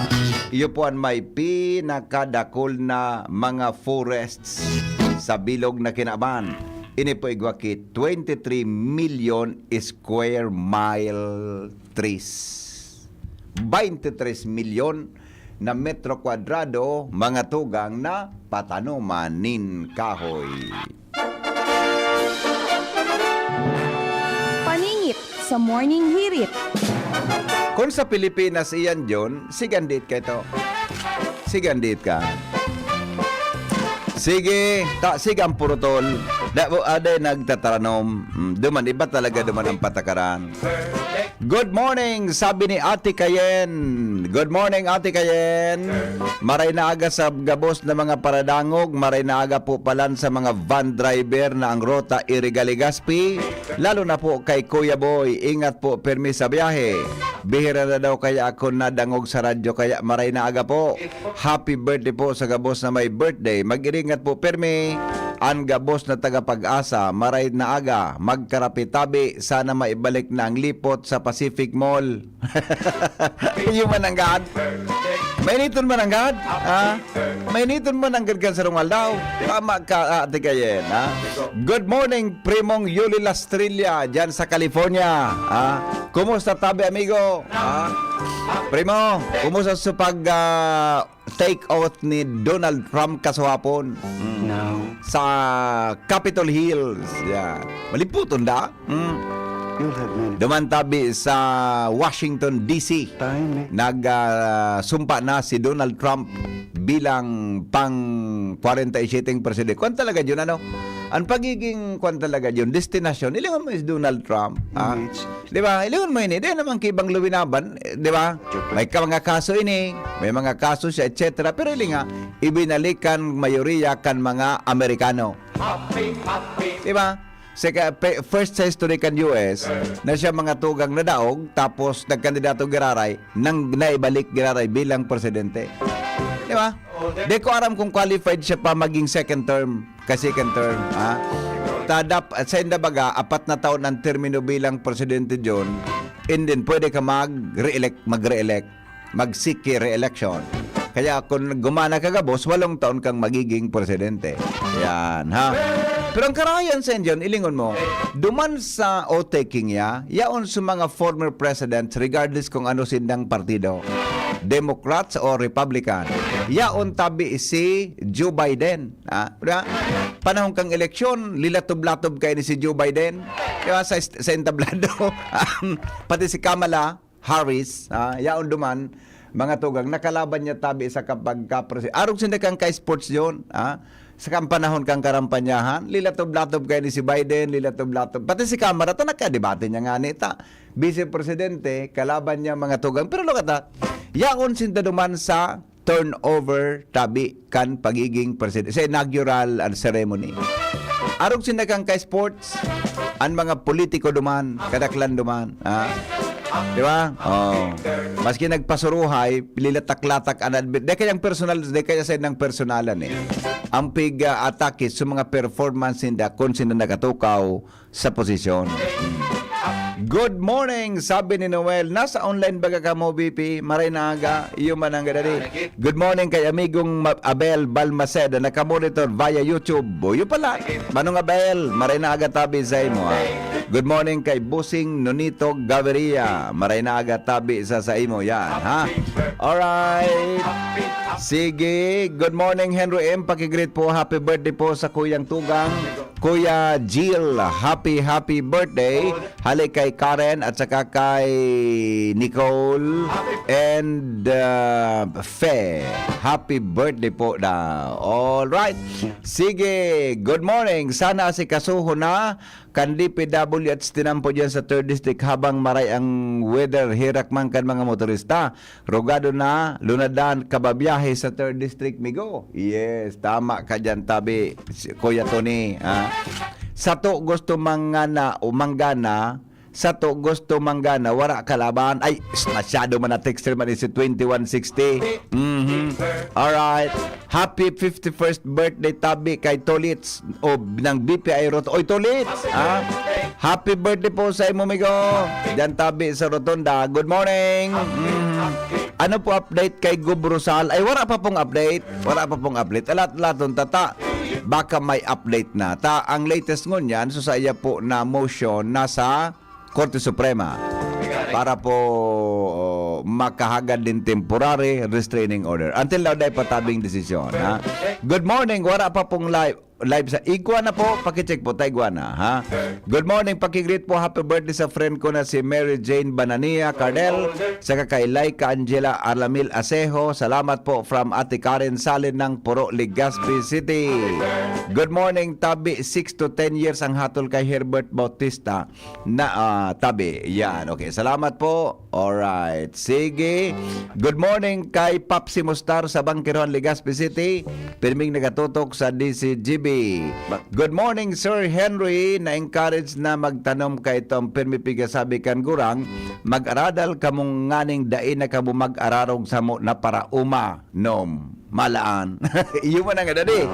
iyo po an may pinakadakul na mga forests sa bilog na kinaban. Ini po igwa ki twenty-three million square mile trees. Baynte tres milyon na metro kwadrado, mga tugang, na patanoman nin kahoy. Paningit sa Morning Hirit. Kun sa Pilipinas iyan, John, sigandit ka ito. Sigandit ka. Sige, ta, sige ang purutol. Da, aday nagtataranom. Mm, duman, iba talaga duman ang patakaran. Good morning, sabi ni Ate Kayen. Good morning, Ate Kayen. Maray na aga sa gabos na mga paradangog, maray na aga po palan sa mga van driver na ang rota Iriga-Legazpi, lalo na po kay Kuya Boy. Ingat po, permi sa biyahe. Bihira na daw kaya ako nadangog sa radyo, kaya maray na aga po. Happy birthday po sa gabos na may birthday. Mag-iringat po, permi. An gabos na taga Pag-asa, maray na aga, magkarapi-tabi, sana maibalik na ang lipot sa Pacific Mall. Iyo man nanggad. Mainiton man nanggad, ha? Mainiton man nanggad kan sarong aldaw. Tama ka, Ate Kayen, ha? Good morning, Primong Yuli Lastrilla, dyan sa California, ha? Kumusta tabi, amigo? Ha? Primo, kumusta sa pag, ah, take oath ni Donald Trump kasuhapon? Mm. Sa Capitol Hills. Yan. Maliputon da? Mm. Duman tabi sa Washington, D C. Nag, ah, sumpa na si Donald Trump bilang pang kwarenta y siyete presidente. Kwan talaga yun, ano? Ang pagiging kwan talaga yun, destinasyon, ilingon mo is Donald Trump. Ah? Di ba? Ilingon mo ini, di naman kibang luwinaban, eh, di ba? May ka-, mga kaso ini, may mga kaso siya, et cetera. Pero ili nga, ibinalikan mayoriya kan mga Amerikano. Di ba? Sa ka-, pe-, first sa history kan U S na siya mga tugang na daog, tapos nagkandidato giraray, nang naibalik giraray bilang presidente. Di ba? Di ko aram kung qualified siya pa maging second term, ka second term, ha? Ta dap-, sa inda baga, apat na taon ang termino bilang presidente, John, and then pwede ka mag-re-elect, mag-re-elect, mag-seek re-election. Kaya kung gumana ka gabos, walong taon kang magiging presidente. Yan, ha? Pero ang karahayan sa inyo, ilingon mo, duman sa oath-taking ya, yaon sa mga former presidents, regardless kung ano sindang partido, Democrats o Republican, yaon tabi si Joe Biden. Ah, di ba? Panahon kang eleksyon, lilatob-latob kayo ni si Joe Biden. Di ba? Sa, sa entablado, pati si Kamala Harris, ah, yaon duman, mga tugang, nakalaban niya tabi sa kapagkapresi-, arog sinda kang ka-sports yun, ah, sa kang panahon kang karampanyahan, lilatob-latob kayo ni si Biden, lilatob-latob. Pati si Kamala, ta nakadebate niya nga ni ta. Vice Presidente, kalaban niya mga tugang. Pero look at that. Yaon sinda duman sa turnover tabi kan pagiging presidente sa inaugural and ceremony. Arog sinda kang ka-sports, ang mga politiko duman, kadaklan duman, ha? Di ba? Oh. Maski nagpasuruhay, lilatak-latak an admi-, di kayang personal, di kaya sa nang personalan eh. Ang pig-atake sa mga performance ninda kung sino nakatukaw sa posisyon. Good morning, sabi ni Noel. Nasa online baga kamo, B P? Maray na aga. Iyo man ang gadadi. Good morning kay amigong Ma-, Abel Balmaceda, nakamonitor via YouTube. Buyo pala. Manong Abel, maray na aga tabi sa imo, ha. Good morning kay Busing Nonito Gaviria. Maray na aga tabi sa, sa imo yan, ha. Alright. Sige. Good morning, Henry M. Pakigreet po. Happy birthday po sa Kuyang Tugang. Kuya Jill, happy, happy birthday. Hali kay Karen at saka kay Nicole and, uh, Fe. Happy birthday po daw. All right. Sige, good morning. Sana asikasuhon na kan D P W H tinampo diyan sa third District habang maray ang weather, herak man kan mga motorista. Rugado na, lunadan, kababiyahe sa third District, migo. Yes, tama ka diyan, tabi, si Kuya Tony, ha? Sato gusto mangana o manggana, sato gusto manggana, wara kalaban. Ay, s-, masyado man na texter man si twenty-one sixty. Mhm. Alright. Happy fifty-first birthday, tabi, kay Tolits o ng B P I Rot-, oy, Tolits, ha? Happy birthday po sa imo, migo. Diyan tabi sa Rotonda. Good morning. Mhm. Ano po update kay Gob Rosal? Ay, wala pa pong update. Wala pa pong update. Alat-alaton tata. Baka may update na. Ta, ang latest ngunyan, so sa iya po na motion, nasa Korte Suprema para po, oh, makahagad din temporary restraining order. Until now, dai pa tabing desisyon, ha? Good morning, wala pa pong live. live sa Iguana po. Pakicheck po, ta Iguana, ha? Good morning, pakigreet po. Happy birthday sa friend ko na si Mary Jane Banania Cardel, saka kay Laika Angela Alamil Asejo. Salamat po from Ate Karen Salin ng Puro, Legazpi City. Good morning, tabi, six to ten years ang hatol kay Herbert Bautista na, ah, tabi. Yan, okay. Salamat po. Alright. Sige. Good morning kay Papsi Mustar sa Bangkerohan, Legazpi City. Pirming nagatutok sa D C G B. Good morning, Sir Henry. Na-encourage na magtanom ka itong pirmi pigasabi kan gurang. Mag-aradal kamo nganing dai na kamo mag-ararog samo na paraoma, nom. Malaan. Iyo man ang gadadi.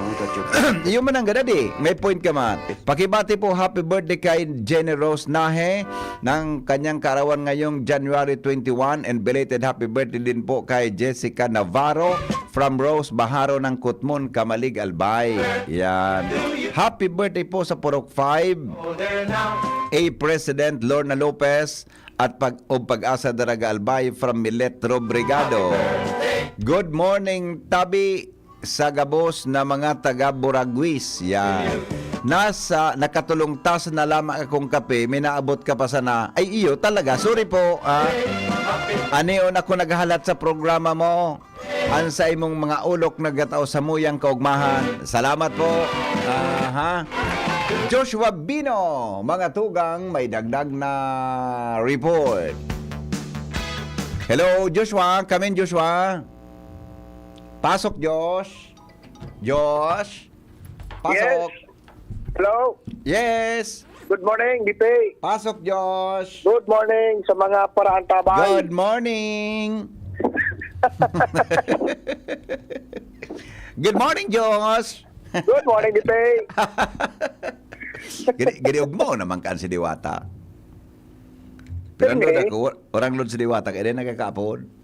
Iyo man ang gadadi. May point ka man. Pakibati po, happy birthday kay Jenny Rose Nahe ng kanyang kaarawan ngayong January twenty-one, and belated happy birthday din po kay Jessica Navarro from Rose Baharo ng Kutmon, Camalig, Albay. Yan. Happy birthday po sa Purok five, A President Lorna Lopez, at pag, o Pag-asa Daraga Albay from Milet Robregado. Good morning, tabi sa gabos na mga taga Buraguis. Yan. Nasa, nakatulong ta sana lamang akong kape, may naabot ka pa sana. Ay, iyo talaga. Sorry po, ah. Anion ako naghahalat sa programa mo. An sa imong mga olok nagkatao sa muyang kaugmahan. Salamat po. Aha. Joshua Bino, mga tugang, may dagdag na report. Hello, Joshua. Come in, Joshua. Pasok, Josh. Josh. Pasok. Yes. Hello. Yes. Good morning, B P. Pasok, Josh. Good morning sa mga paraantabay. Good morning. Good morning, Josh. Good morning, B P. Gani, gani ugmo naman kan si Diwata. Pero ano Sige. Ako, orang lod si Diwata, kaya nagkakapon.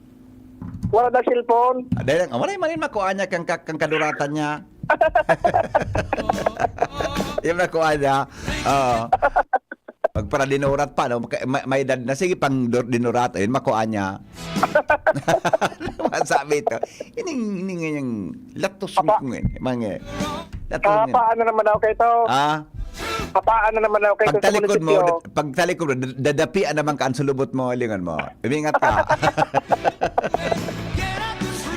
Wala na cellphone. Ah, dahil ang, wala man rin makuha niya kang, kang kaduratan niya. Yung nakuha niya, oo. Magpara dinurat pa, no? Maka-, may, may edad na, sige, pang dur-, dinurat, ayun, makuha niya. Ano man sabi ito? Ining, ining ngayang latos Apa? Mo ngayon, mga latos mo ngayon. Kapaan na naman ako kay ito. Ah? Kapaan na naman ako kay ito sa Pagtalikod mo, munisipyo. Dad-, pagtalikod mo, dad-, dadapian naman ka ang sulubot mo, lingon mo. Umingat ka.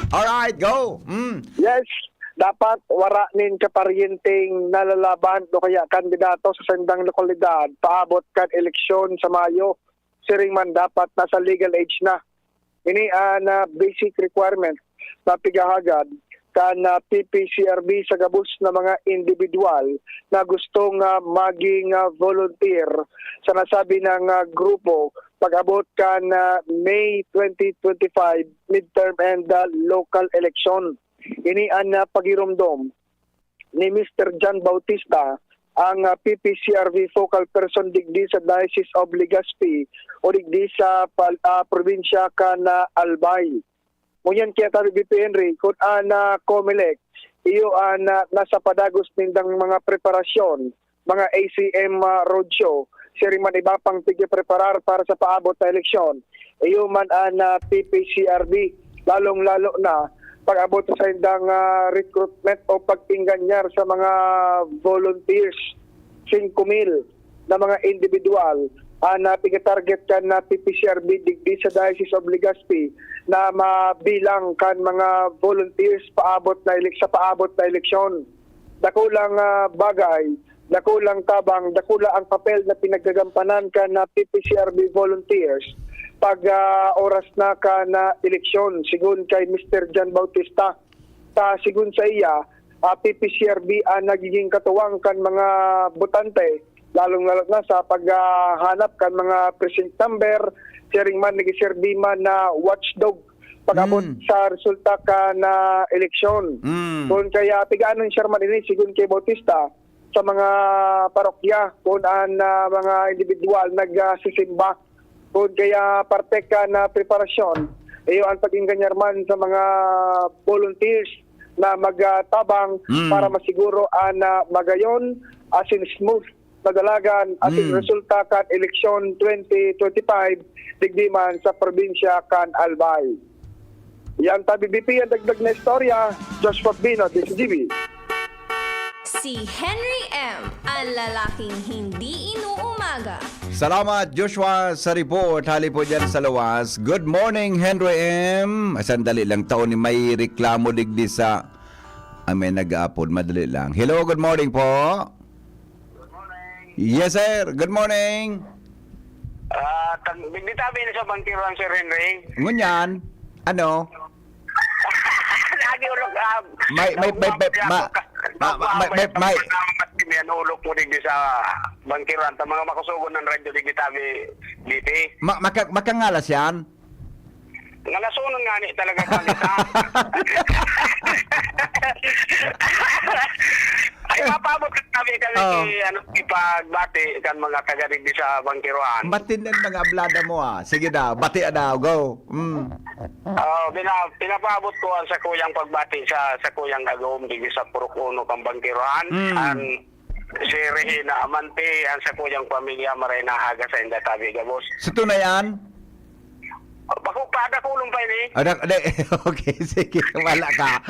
Alright, go. Mm. Yes, dapat wara nin kaparyenteng nalalaban o kaya kandidato sa sandang lokalidad paabot kan eleksyon sa Mayo. Siring man dapat nasa legal age na. Ini an, ah, basic requirement na pigahagad kan, ah, P P C R B sa gabos na mga individual na gustong, ah, maging, ah, volunteer sa nasabi na, ah, grupo pag-abot kan, ah, May twenty twenty-five midterm and, ah, local election. Ini an, ah, pagiromdom ni Mister John Bautista, ang, ah, P P C R B focal person digdi sa Diocese of Legazpi o digdi sa pal-, ah, probinsya kan, ah, Albay. Ngunyan kaya tabi, B P Henry, kun an, ah, Comelec, iyo an, ah, nasa padagos nindang mga preparasyon, mga A C M, ah, roadshow, siring man iba pang tigpreparar para sa paabot na eleksyon. Iyo man an, ah, P P C R B, lalong-lalo na pag-abot sa indang, ah, recruitment o pag-inganyar sa mga volunteers, singko mil na mga individual an, ah, piga-target kan, ah, P P C R B digdi sa Diocese of Legazpi na mabilang kan mga volunteers paabot na elek-, sa paabot na eleksyon. Dakulang, ah, bagay, dakulang tabang, dakula ang papel na pinaggagampanan kan, ah, P P C R B volunteers pag, ah, oras na kan, ah, eleksyon, sigon kay Mister John Bautista. Sa sigon sa iya, ah, P P C R B ang nagiging katuwang kan mga botante, lalong-lalo na sa paghahanap kan mga precinct number, siring man, nagiserbi man na watchdog pag-abot Mm. sa resulta kan, ah, eleksyon. Mm. Kun kaya, piga-anon siya man ini, sigon kay Bautista, sa mga parokya, kun an, ah, mga individual nagsisimba. Kun kaya parte kan, ah, preparasyon, iyo an pag-inganyar man sa mga volunteers na magtabang Mm. para masiguro an, ah, magayon asin smooth na dalagan asin Mm. resulta kan eleksyon twenty twenty-five digdi man sa probinsya kan Albay. Yan tabi, B P, ang dagdag na istorya. Joshua Bino, D C G B. Si Henry M, ang lalaking hindi inuumaga. Salamat, Joshua, sa report. Hali po dyan sa luwas. Good morning, Henry M. Sandali lang, tao ni may reklamo digdi sa... Ay, may nag-aapod. Madali lang. Hello, good morning po. Yes, sir. Good morning. Ah, tag digdi tabi na sa bangkiruan, Sir Henry. Ngunyan, ano? Lagi ulog ah. May, may, may, may, ma, ma, ma, may, may, may, Yan ulog mo digdi sa bangkiruan. Ta mga makusugon ng radyo digdi tabi, D P. ma, maka, makangalas yan? Ngalasonon nga ni talaga kami sa... Ay, mapabot ka kami kami Oo. Ano, ipagbati kan mga taga digdi sa bangkiruan. Batin ng mga ablada mo ah. Sige daw, bati daw. Go. Mm. Oh, pina, pinapaabot ko ang sakuyang pagbati sa sakuyang agom digdi sa Purok Uno kan Bangkiruan. Mm. Ang si Regina Amante, ang sakuyang pamilya, maray na aga sa inda tabi gabos. Sa tunay yan? Bako pa, dakulong pa ini. Ah, dak- de- okay, sige. Wala ka.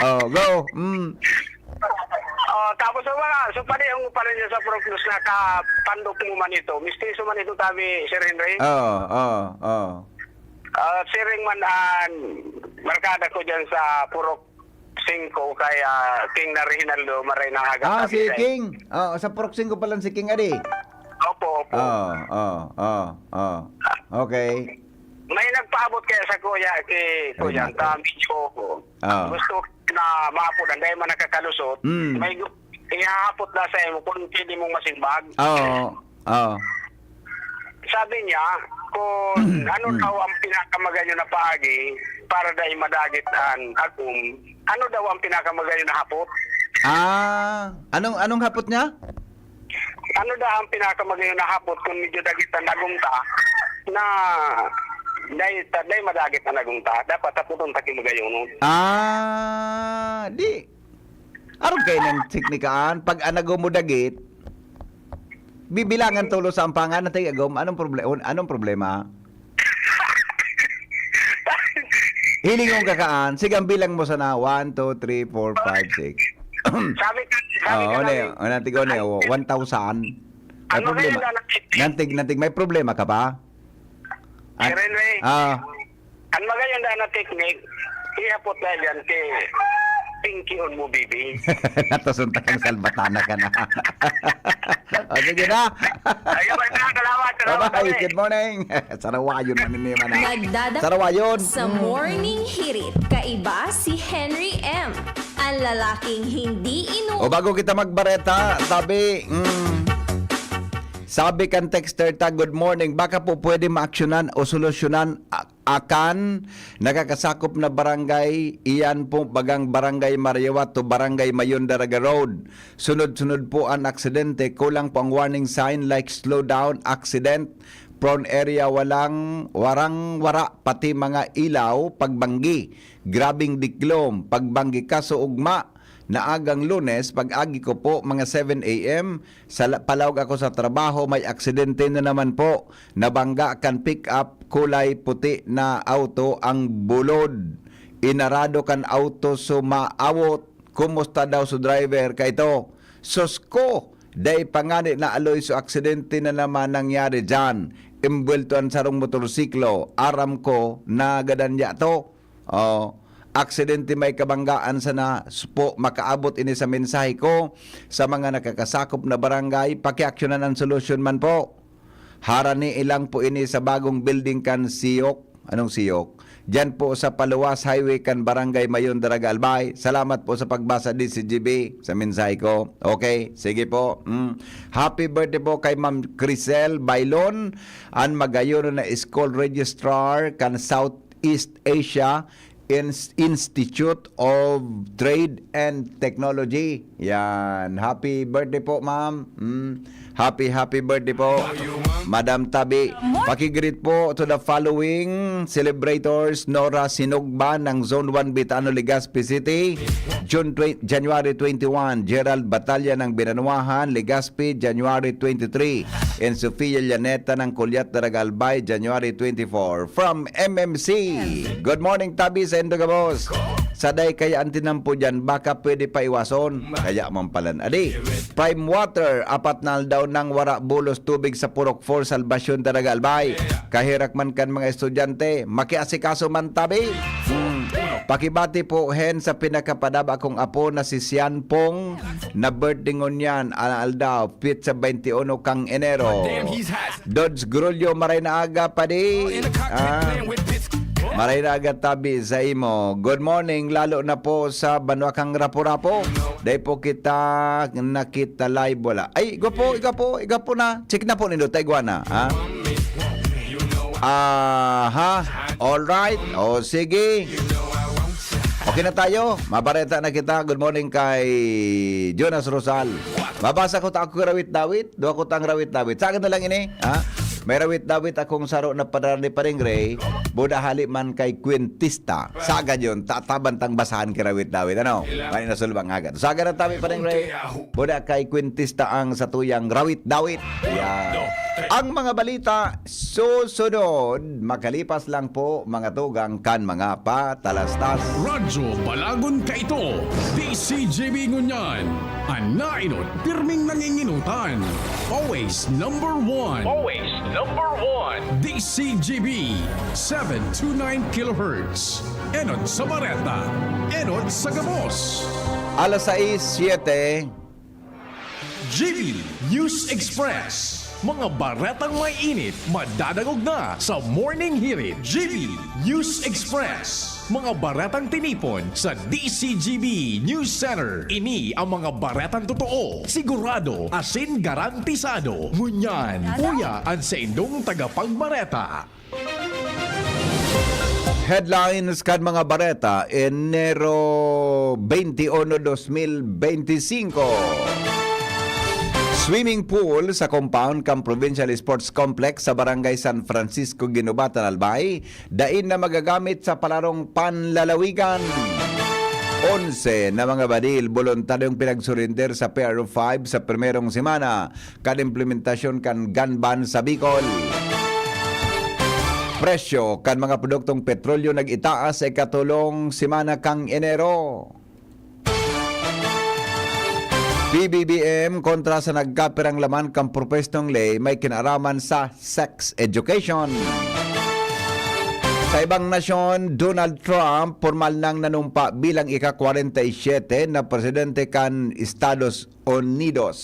Oh, go. Mm. Oh, tapos sa mga, so pwede ang pala niya sa Purok Luz na kapandok mo man ito, mistiso man ito tabi, Sir Henry. Oh, oh, oh. Ah, siring man an barkada ko dyan sa Purok Singko kay ah, King na Reginaldo, maray na haga Ah, kami si sa- King. Oh, sa Purok Singko pala si King Adi. Opo, opo. Oh, oh, oh, oh. Okay. May nagpaabot kaya sa kuya, kay Kuya, Kuya. ta medyo Ah. gusto na maapodan, dahil man nakakalusot, Mm. may gu- ihahapot na sa imo kung pwede mong masimbag. Oo. Oo. Sabi niya, kung ano daw ang pinakamagayon na paagi para dai madagit an agom, ano daw ang pinakamagayon na hapot? Ah, anong anong hapot niya? Ano daw ang pinakamagayon na hapot kung medyo dagit an agom ta na dai, ta, dai madagit an agom ta? Dapat hapoton ta ki magayon. Ah, di. Aron kayo ng teknikaan, pag anago mo dagit, bibilangan tulo sa ampangan na tig-agom. Anong problema? Anong problema? Hilingon ka kaan. Sige, ang bilang mo sana. One, two, three, four, five, six. Sabi ka, sabi Oo, ka ano lang, yun? Ano, tigo na yun? One thousand. May Ano problema. kaya na- Nantig, nantig. May problema ka ba? Sir Henry, Ah, ang maganda na teknik, ihapot na dyan kay Pinky on mo, baby. Natasuntak ang salbatana ka na. O, sige na. Ayun, salamat, salamat. Bye-bye. Good morning. Sarawayon, maninima na. Nagdadap- Sarawayon. Sa Morning Hirit, kaiba si Henry M, ang lalaking hindi inu- O bago kita magbareta, tabi, mm, sabi kan texter ta, "Good morning. Baka po pwede maaksyonan o solusyonan a- akan nakakasakop na barangay. Iyan po bagang Barangay Mariawat to Barangay Mayon Daraga Road. Sunod-sunod po ang aksidente. Kulang po ang warning sign like slow down, accident, prone area, walang, warang-wara, pati mga ilaw, pagbanggi. Grabing diklom, pagbanggi kaso ugma." Naagang Lunes, pag-agi ko po, mga seven a m, sa la- palawag ako sa trabaho, may aksidente na naman po. Nabangga kan pick-up, kulay puti na auto ang bulod. Inarado kan auto so maawot. Kumusta daw so driver? Kaito, "Sus ko! Dai pa ngani naaloy so aksidente na naman nangyari dyan. Imbwelto an sarong motorsiklo. Aram ko na gadan dya to." Oh, aksidente may kabanggaan sana po makaabot ini sa mensahe ko sa mga nakakasakop na barangay, pakiaksyonan ang solusyon man po. Harani ilang po ini sa bagong building kan Siyok. Anong Siyok? Diyan po sa Paluwas Highway kan Barangay Mayon, Daraga, Albay. Salamat po sa pagbasa, D C G B, sa mensahe ko. Okay, sige po. Mm. Happy birthday po kay Ma'am Crisel Bailon, an magayon na school registrar kan South East Asia Ins- Institute of Trade and Technology. Yan. Happy birthday po, ma'am. Mm. Happy, happy birthday po, Madam Tabi. Pakigreet po to the following celebrators: Nora Sinugba ng Zone one, Bitano, Legazpi City, June twenty, January twenty-one, Gerald Batalla ng Binanuahan, Legazpi, January twenty-three, and Sofia Llaneta ng Culiat, Daraga, Albay, January twenty-four. From M M C, good morning, Tabi, sa Indo Gabos. Saday kaya an tinampo diyan, baka pwede paiwason. Kaya man pala. Adi, Prime Water, apat na aldaw nang wara bulos tubig sa Purok four, Salvacion, Daraga, Albay. Kaherak man kan mga estudyante, makiasikaso man tabi. Hmm. Pakibati po hen sa pinakapadaba kong apo na si Sian Pong, na birthday ngunyan, a-, aldaw, petsa twenty-uno kang Enero. Dodge Grulio, maray na aga, padi. Ah. Maray na aga tabi sa imo. Good morning, lalo na po sa banwa kang Rapu-Rapu. Dai po kita nakita live, wala. Ay, igwa po, igwa po, igwa po na. Check na po nindo, Taiguana, ha? Aha. All right. O, sige. Okay na tayo. Mabareta na kita. Good morning kay Jonas Rosal. Mabasa ko ta ako rawit-dawit. Duwa ko tang rawit-dawit. Sagad na lang ini, ha? May rawit-dawit akong saro na padara ni Paring Ray. Buda hali man kay Quintista. Sagad yun. Tataban tang basahan kay rawit-dawit. Ano? May nasulbang agad. Sagad na tabi, Paring Ray. Buda kay Quintista ang satuyang rawit-dawit. Yeah. Ang mga balita susunod, makalipas lang po, mga tugang, kan mga patalastas. Radyo Balagon kaito, D C G B ngunyan. An nainot, pirming nanginginutan. Always number one. Always number one. D C G B, seven two nine kilohertz. Enot sa Bareta, enot sa gabos. Alas sais, siyete. G B News Express. Mga baretang may init, madadangog na sa Morning Hirit. G B News Express. Mga baretang tinipon sa D C G B News Center. Ini ang mga baretang totoo, sigurado, asin garantisado. Ngunyan, uya an saindong tagapagbareta. Headlines kan mga bareta, Enero twenty-uno, dos mil benti singko. Swimming pool sa compound kan Provincial Sports Complex sa Barangay San Francisco, Guinobatan, Albay, dai na magagamit sa palarong panlalawigan. Onse na mga badil boluntaryong pinagsurinder sa P R O five sa primerong semana kan implementasyon kan gun ban sa Bicol. Presyo kan mga produktong petrolyo nag-itaas sa ikatolong semana kan Enero. P B B M kontra sa nagkapirang laman kan propwestong ley may kinaaraman sa sex education. Sa ibang nasyon, Donald Trump pormal nang nanumpa bilang ika-kwarenta y siyete na presidente kan Estados Unidos.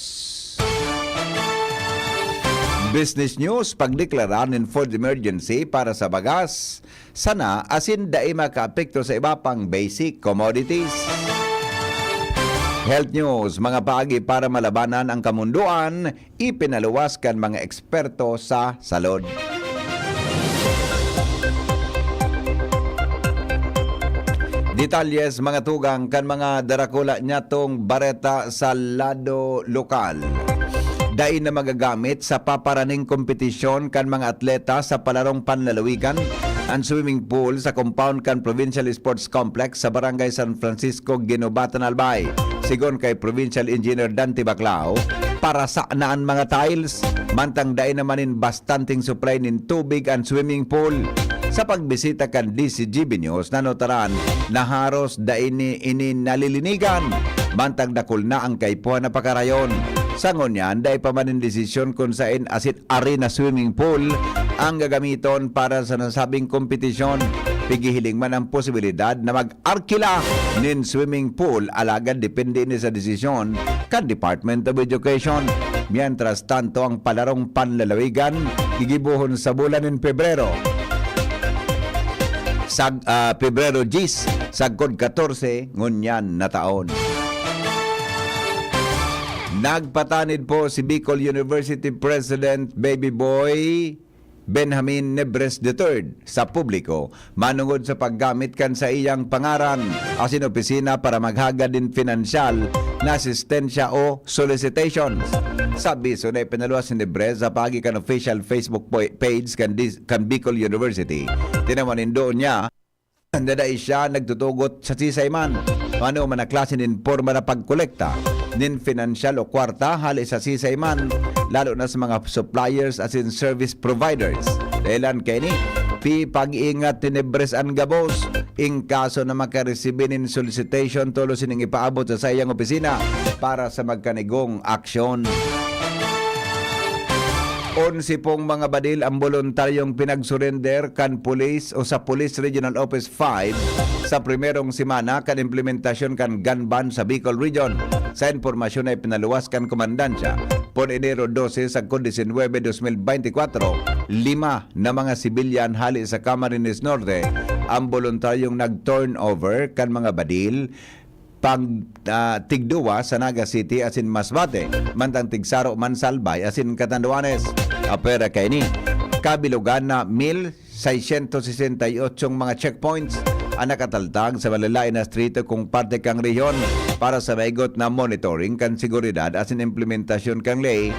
Business News, pagdeklara nin food emergency para sa bagas, sana asin dai makaapekto sa iba pang basic commodities. Health News, mga paagi para malabanan ang kamundoan, ipinaluwas kan mga eksperto sa salud. Detalyes, mga tugang, kan mga darakula nyatong bareta sa lado lokal. Dai na magagamit sa paparaning kompetisyon kan mga atleta sa palarong panlalawigan an swimming pool sa compound kan Provincial Sports Complex sa Barangay San Francisco, Guinobatan, Albay. Sigon kay Provincial Engineer Dante Baclao, parasa na an mga tiles, mantang dai naman nin bastanteng supply nin tubig an swimming pool. Sa pagbisita kan D C G B News, nanutaran na haros dai ni ini nalilinigan, mantang dakul na ang kaipuhan na pakarayon. Sa ngunyan, dai pa man nin desisyon kun saen asin arena swimming pool ang gagamiton para sa nasabing kompetisyon. Pigihiling man ang posibilidad na mag-arkila nin swimming pool, alagad depende ini sa desisyon kan Department of Education. Mientras tanto, ang palarong panlalawigan gigibohon sa bulan nin Pebrero. Sa, ah, Pebrero diyes, sagkod katorse, ngunyan na taon. Nagpatanid po si Bicol University President Baby Boy Benjamin Nebres the third sa publiko manongod sa paggamit kan saiyang pangaran asin opisina para maghagad nin pinansyal na asistensya o solicitations. Sa abiso na ipinaluwas ni Nebres sa paagi kan official Facebook po-, page kan dis-, kan Bicol University, tinawan nindo niya na dai siya nagtutugot sa sisay man o ano man na klase nin porma na pagkolekta nin pinansyal o kwarta hali sa sisay man, lalo na sa mga suppliers asin service providers. Dahelan kaini, pipag-ingat ni Nebres an gabos in kaso na makaresibi nin solicitation tolos ining ipaabot sa saiyang opisina para sa magkanigong aksyon. Onse pong mga badil ang boluntaryong pinagsurrender kan pulis o sa Police Regional Office five sa primerong semana kan implementasyon kan gun ban sa Bicol Region. Sa impormasyon na ipinaluwas kan komandansya, pon Enero dose sagkod disinwebe, dos mil beintikwatro, lima na mga sibilyan hali sa Camarines Norte ang boluntaryong nag-turnover kan mga badil pag, ah, tigduwa sa Naga City asin Masbate, mantang tigsaro man sa Albay asin Catanduanes. Apwera kaini, kabilogan na mil seiscientos sesenta y ocho mga checkpoints ang nakataltag sa malalain na distrito kung parte kan rehiyon para sa maigot na monitoring kan seguridad asin implementasyon kan ley,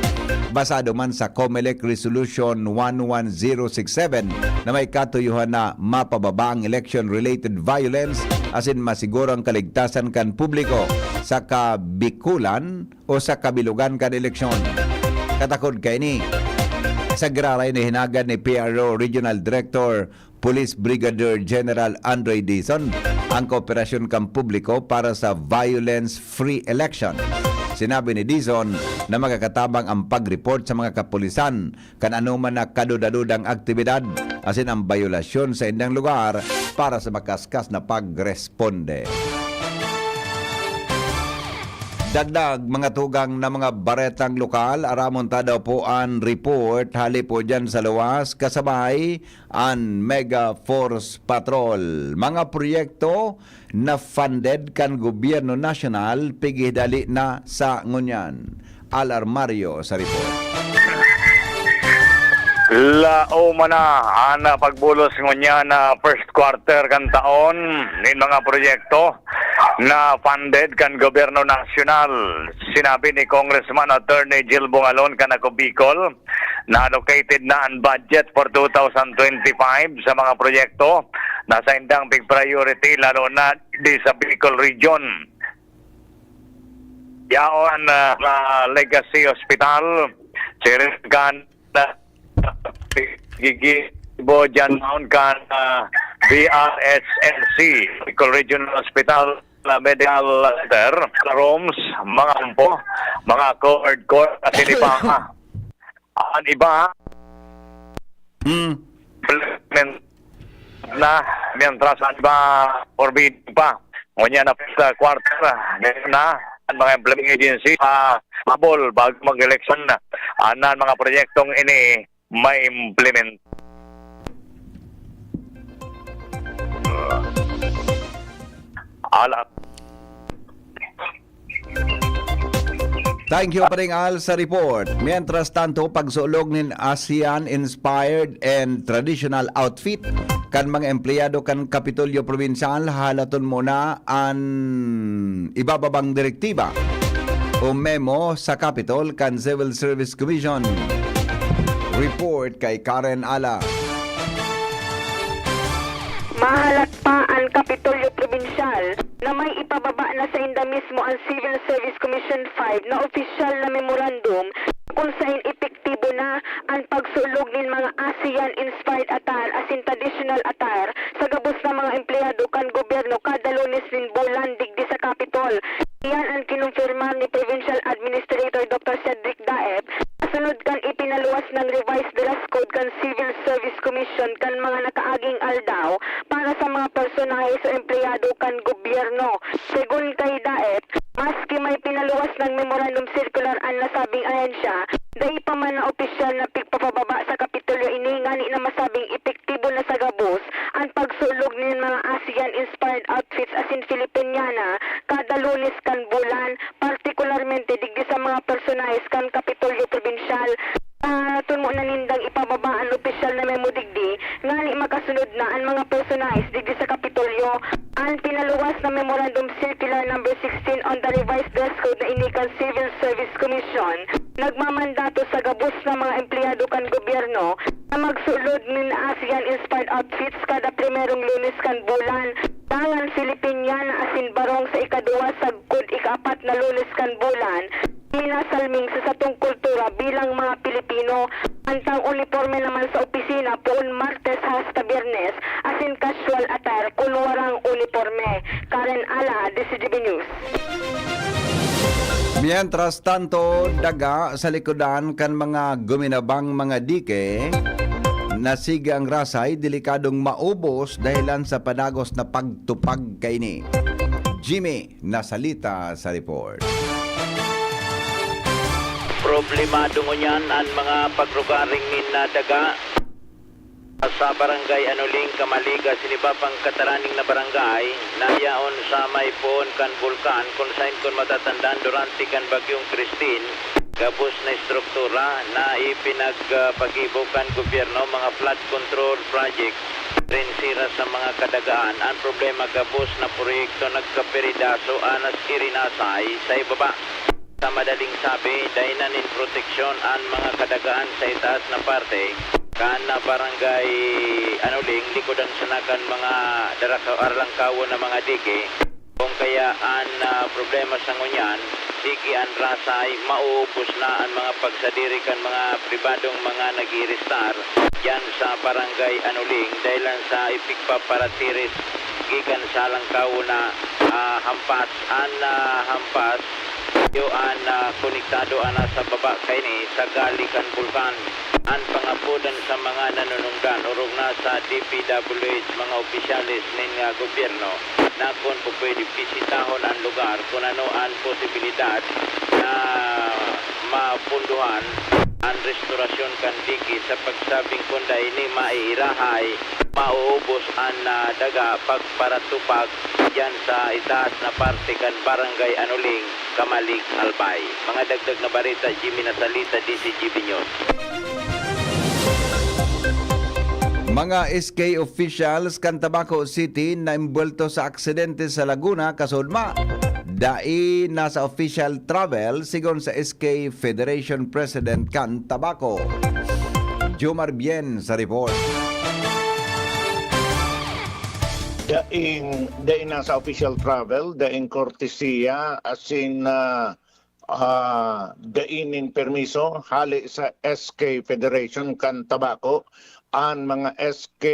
basado man sa Comelec Resolution one one zero six seven na may katuyohan na mapababa ang election-related violence asin masiguro ang kaligtasan kan publiko sa kabikulan o sa kabilogan kan eleksyon. Katakod kaini, sa giraray na hinagad ni P R O Regional Director Police Brigadier General Andre Dizon ang kooperasyon kan publiko para sa violence-free election. Sinabi ni Dizon na magkakatabang ang pag-report sa mga kapulisan kan anoman na kaduda-dudang aktibidad asin ang bayolasyon sa indang lugar para sa makaskas na pagresponde. Dagdag mga tugang na mga baretang lokal, aramon ta daw po an report hali po diyan sa luwas, kasabay an Mega Force Patrol. Mga proyekto na funded kan gobyerno nasyonal, pigidali na sa ngunyan. Al Armario sa report. Laoma na an pagbulos ngunyan na first quarter kan taon nin mga proyekto na funded kan gobyerno nasyonal. Sinabi ni Congressman Attorney Jill Bongalon kan Ako Bicol na allocated na an budget for two thousand twenty-five sa mga proyekto na saindang big priority, lalo na di sa Bicol Region. Yaon, ah, sa Legacy Hospital, siring kan, ah, gigibo dyan naon kan, ah, B R S L C, Bicol Regional Hospital, ah, Medical Center, rooms, mga ampo, mga covered court, at iba. An iba, Hmm. implement na, mientras an iba forbidden pa. Ngunyan na first quarter, ah, ngayon na, an mga implementing agency, ah, habol bago mag-eleksyon na. An, an mga proyektong ini ma-implement. Ala. Thank you, Paring Al, sa report. Mientras tanto, pagsulog nin ASEAN-inspired and traditional outfit kan mga empleyado kan Kapitolyo Probinsyal, halaton muna an ibababang direktiba o memo sa Capitol kan Civil Service Commission. Report kay Karen Ala. Mahalat pa an Kapitolyo Probinsyal na may ipababa na sainda mismo an Civil Service Commission five na opisyal na memorandum kung saen epektibo na an pagsulog nin mga ASEAN-inspired attire asin traditional attire sa gabos na mga empleyado kan gobyerno kada Lunes nin bulan digdi sa Capitol. Iyan an kinumpirmar ni Provincial Administrator Doctor Cedric Daep, kasunod kan ipinaluwas nang revised dress code kan Civil Service Commission kan mga nakaaging aldaw para sa mga personahe o empleyado kan gobyerno. Segun kay Daep, maski may pinaluwas nang memorandum circular an nasabing ahensya, dai pa man na opisyal na pigpapababa sa Kapitolyo ini, ngani na masabing epektibo na sa gabos an pagsulog nin mga ASEAN-inspired outfits asin Filipiniana kada Lunes kan bulan, partikularmente digdi sa mga personahes kan Kapitolyo Probinsyal. Halaton muna nindang ipababa an opisyal na memo digdi, ngani makasunod na an mga personahes digdi sa Kapitolyo. An pinaluwas na Memorandum Circular Number sixteen on the Revised Dress Code na ini kan Civil Service Commission nagmamandato sa gabos na mga empleyado kan gobyerno na magsulod nin ASEAN-inspired outfits kada primerong Lunes kan bulan. Dangan Filipiniana asin barong sa ikaduwa sagkod ikaapat na Lunes kan bulan, minasalming sa satong kultura bilang mga Pilipino. An tang uniporme naman sa opisina poon Martes hasta Biyernes, Sin casual attire kun warang uniporme. Karen Ala, D C G B News. Mientras tanto, daga sa likodan kan mga guminabang mga dike, nasigi ang rasay, delikadong maubos dahilan sa padagos na pagtupag kaini. Jimmy Nasalita sa report. Problemado ngunyan an mga pagrugaring nin daga sa Barangay Anoling, Camalig, asin iba pang kataraning na barangay na yaon sa may poon kan bulkan, kun saen kun matatandaan, durante kan Bagyong Christine, gabos na estruktura na ipinagpagibo kan gobyerno, mga flood control project, rin sira sa mga kadagaan. An problema, gabos na proyekto nagkaperidaso asin iri nasay sa ibaba. Sa madaling sabi, dai na nin proteksyon an mga kadagaan sa itaas na parte kan Barangay Anoling, likodan sana kan mga daraka-, arlangkawon na mga dike. Kun kaya an, ah, problema sa ngunyan, sige an rasay, mauubos na an mga pagsadiri kan mga pribadong mga nag-iiristar diyan sa Barangay Anoling, dahilan sa ipigpaparatiris gikan sa langkaw na, ah, hampas. An, ah, hampas, iyo an, ah, konektado ana sa baba kaini sa gali kan bulkan. An pangapodan sa mga nanunungdan, orog na sa D P W H, mga opisyales nin, ah, gobyerno, na kun pupwede bisitahon an lugar kun ano an posibilidad na mapunduhan an restorasyon kan dike, sa pagsabing kun dai ini maiirahay, mauubos an, ah, daga pagparatupag diyan sa itaas na parte kan Barangay Anoling, Camalig, Albay. Mga dagdag na bareta, Jimmy Nasalita, D C G B News. Mga S K officials kan Tabaco City na imbuwelto sa aksidente sa Laguna, kasudma, dai na sa official travel, sigon sa S K Federation President kan Tabaco. Jomar Bien sa report. Daing, daing nasa official travel, daing kortesiya, asin, ah, ah, daing nin permiso hale sa S K Federation kan Tabaco, an mga S K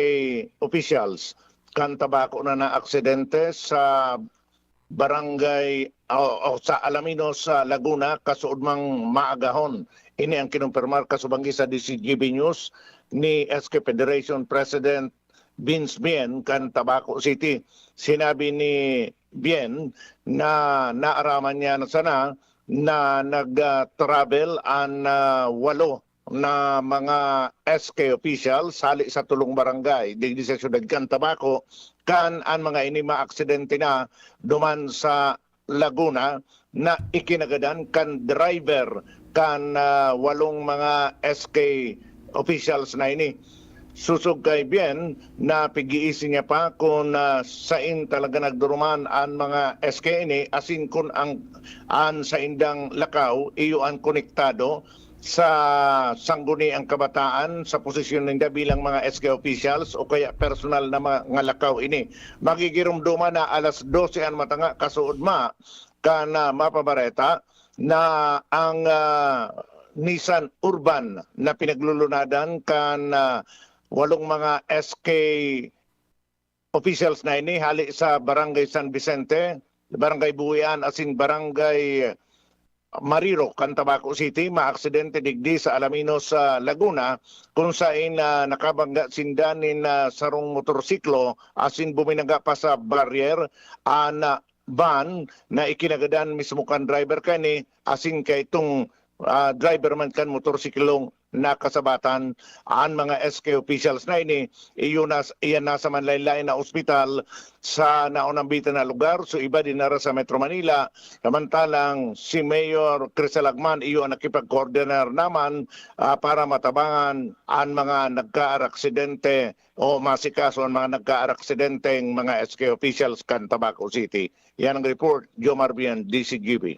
officials kan Tabaco na naaksidente sa barangay o, o sa Alaminos, sa Laguna, kasuodmang maagahon. Ini ang kinumpirmar kasubanggi sa D C G B News ni S K Federation President Vince Bien kan Tabaco City. Sinabi ni Bien na naaraman niya na sana na nag-travel an, ah, walo na mga S K officials hali sa tulong barangay digdi sa siyudad kan Tabaco, kan an mga ini maaksidente na duman sa Laguna na ikinagadan kan driver kan, ah, walong mga S K officials na ini. Sosog kay Bien, na pig-iisi niya pa kun, ah, sain talaga nagduruman an mga S K ini, asin kun ang, an saindang lakaw iyo an konektado sa Sangguniang Kabataan, sa posisyon ninda bilang mga S K officials o kaya personal na mga lakaw ini. Magigiromdoman na alas dose an matanga kasuodma kan, ah, mapabareta na ang, ah, Nissan Urban na pinaglulunadan kan, ah, walong mga S K officials na ini hali sa Barangay San Vicente, Barangay Buhian, asin Barangay Mariro kan Tabaco City, maaksidente digdi sa Alaminos sa Laguna, kun sain, ah, nakabangga sinda nin, ah, sarong motorsiklo asin buminaga pa sa barrier an, ah, van na ikinagadan mismo kan driver kani asin kaitong, ah, driver man kan motorsiklong nakasabatan. An mga S K officials na ini, iyo nas-, iyan nasa manlain-lain na ospital sa naonambitan na lugar. So, iba dinara sa Metro Manila. Samantalang si Mayor Crisel Agman, iyo ang nakipag-coordinar naman, ah, para matabangan an mga nagkaaraksidente o masikaso ang mga nagkaaraksidenteng mga S K officials kan Tabaco City. Yan ang report, Jomar Bien, D C G B.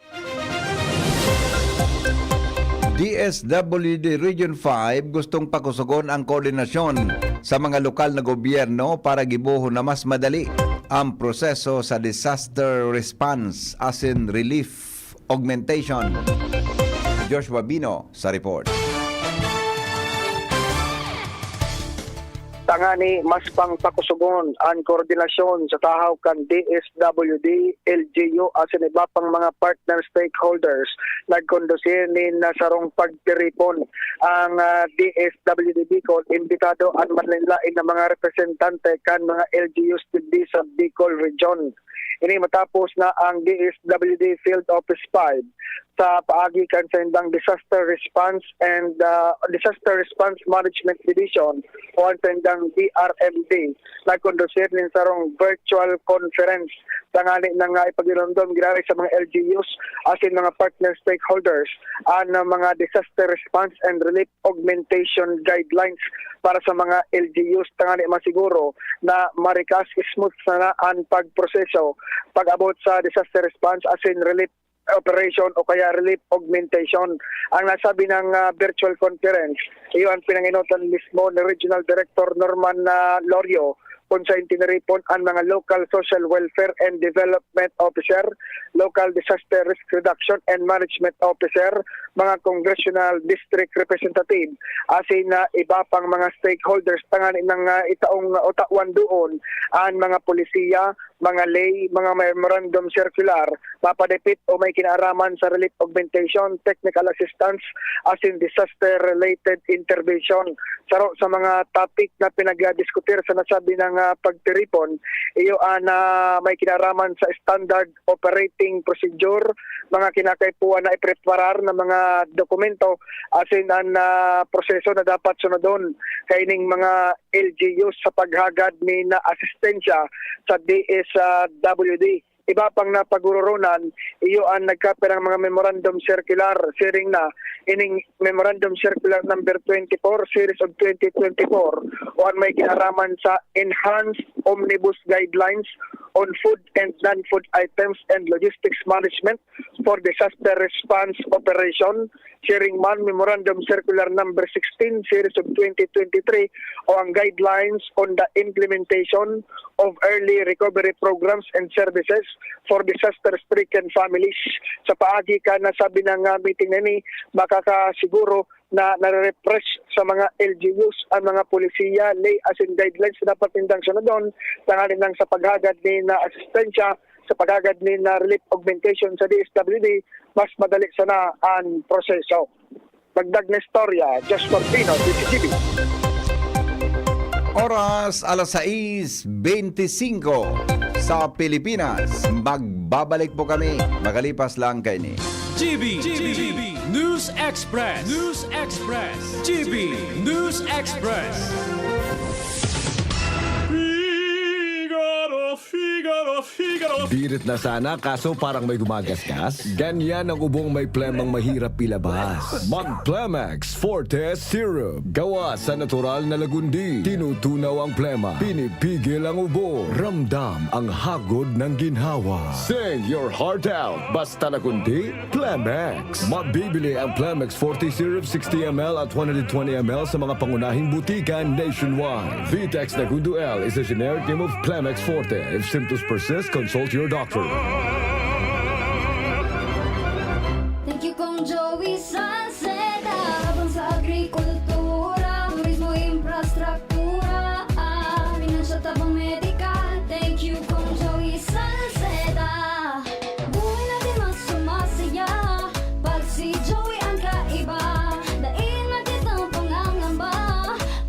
D S W D Region five gustong pakusogon ang koordinasyon sa mga lokal na gobyerno para gibohon na mas madali ang proseso sa disaster response asin relief augmentation. Joshua Bino sa report. Tangani mas pang pakusugon an koordinasyon sa tahaw kan D S W D, L G U asin iba pang mga partner stakeholders, nagkondusir nin, ah, sarong pagtiripon ang, ah, D S W D Bicol. Imbitado an manlaen-laen na mga representante kan mga L G Us digdi sa Bicol Region. Ini matapos na ang D S W D Field Office five sa paagi kan saindang Disaster Response and, ah, Disaster Response Management Division o ang saindang D R M D nagkondusir nin sarong virtual conference tangani na nga ipagiromdom giraray sa mga L G Us asin mga partner stakeholders an mga Disaster Response and Relief Augmentation Guidelines para sa mga L G Us tangani masiguro na marikas, smooth sana an pagproseso pag-abot sa disaster response asin relief operation o kaya relief augmentation. Ang nasabi ng, ah, virtual conference, iyo ang pinangenotan mismo ni Regional Director Norman, ah, Lorio, kung sain tiniripon an mga Local Social Welfare and Development Officer, Local Disaster Risk Reduction and Management Officer, mga Congressional District Representative, asin na iba pang mga stakeholders tangani na nga itaong, ah, o tawan doon an mga polisiya, mga lay, mga memorandum circular, mapadepit o may kinaaraman sa relief augmentation, technical assistance, asin disaster-related intervention. Saro sa mga topic na pinagdiskutir sa nasabi na nga pagtiripon, iyo an, ah, may kinaaraman sa standard operating procedure, mga kinakaipuhan na ipreparar na mga dokumento, asin an, ah, proseso na dapat sunodon kaining mga L G Us sa paghagad ni na asistensya sa D S W D. Iba pang napaguroronan, iyo an nagkapirang mga memorandum circular, siring na ining Memorandum Circular Number twenty-four, Series of twenty twenty-four, o an may kinaraman sa Enhanced Omnibus Guidelines on Food and Non-Food Items and Logistics Management for Disaster Response Operation, siring man Memorandum Circular Number sixteen, Series of twenty twenty-three, o ang Guidelines on the Implementation of Early Recovery Programs and Services for Disaster-Stricken Families. Sa paagi kan nasabi na nga meeting na ini, makakasiguro na nare-refresh sa mga L G Us ang mga polisiya, lay asin guidelines na dapat nindang sunodon, tanganing nang sa paghagad ni na asistensya, sa paghagad ni na relief augmentation sa D S W D, mas madali sana ang proseso. Dagdag na istorya, Josh Cortino, D C T V. Oras, alas sais beintisinko sa Pilipinas. Magbabalik po kami makalipas lang kaini. G B, G B, News Express, News Express, G B News Express. Figaro, Figaro, Figaro. Birit na sana, kaso parang may gumagasgas. Ganyan ang ubong may plemang mahirap ilabas. Mag Plemex Forte Syrup. Gawa sa natural na lagundi. Tinutunaw ang plema. Pinipigil ang ubo. Ramdam ang hagod ng ginhawa. Sing your heart out. Basta lagundi, Plemex. Mabibili ang Plemex Forte Syrup sixty M L at one hundred twenty M L sa mga pangunahing butika nationwide. Vitex Nagundo L is a generic name of Plemex Forte. If symptoms persist, consult your doctor. Thank you, Kong Joey Salceda. Tabang sa agrikultura, turismo, infrastruktura, ah, pinansyal, tabang medikal. Thank you, Kong Joey Salceda. Buhay natin mas sumasaya pag si Joey ang kaiba. Dai na kitang pangangamba,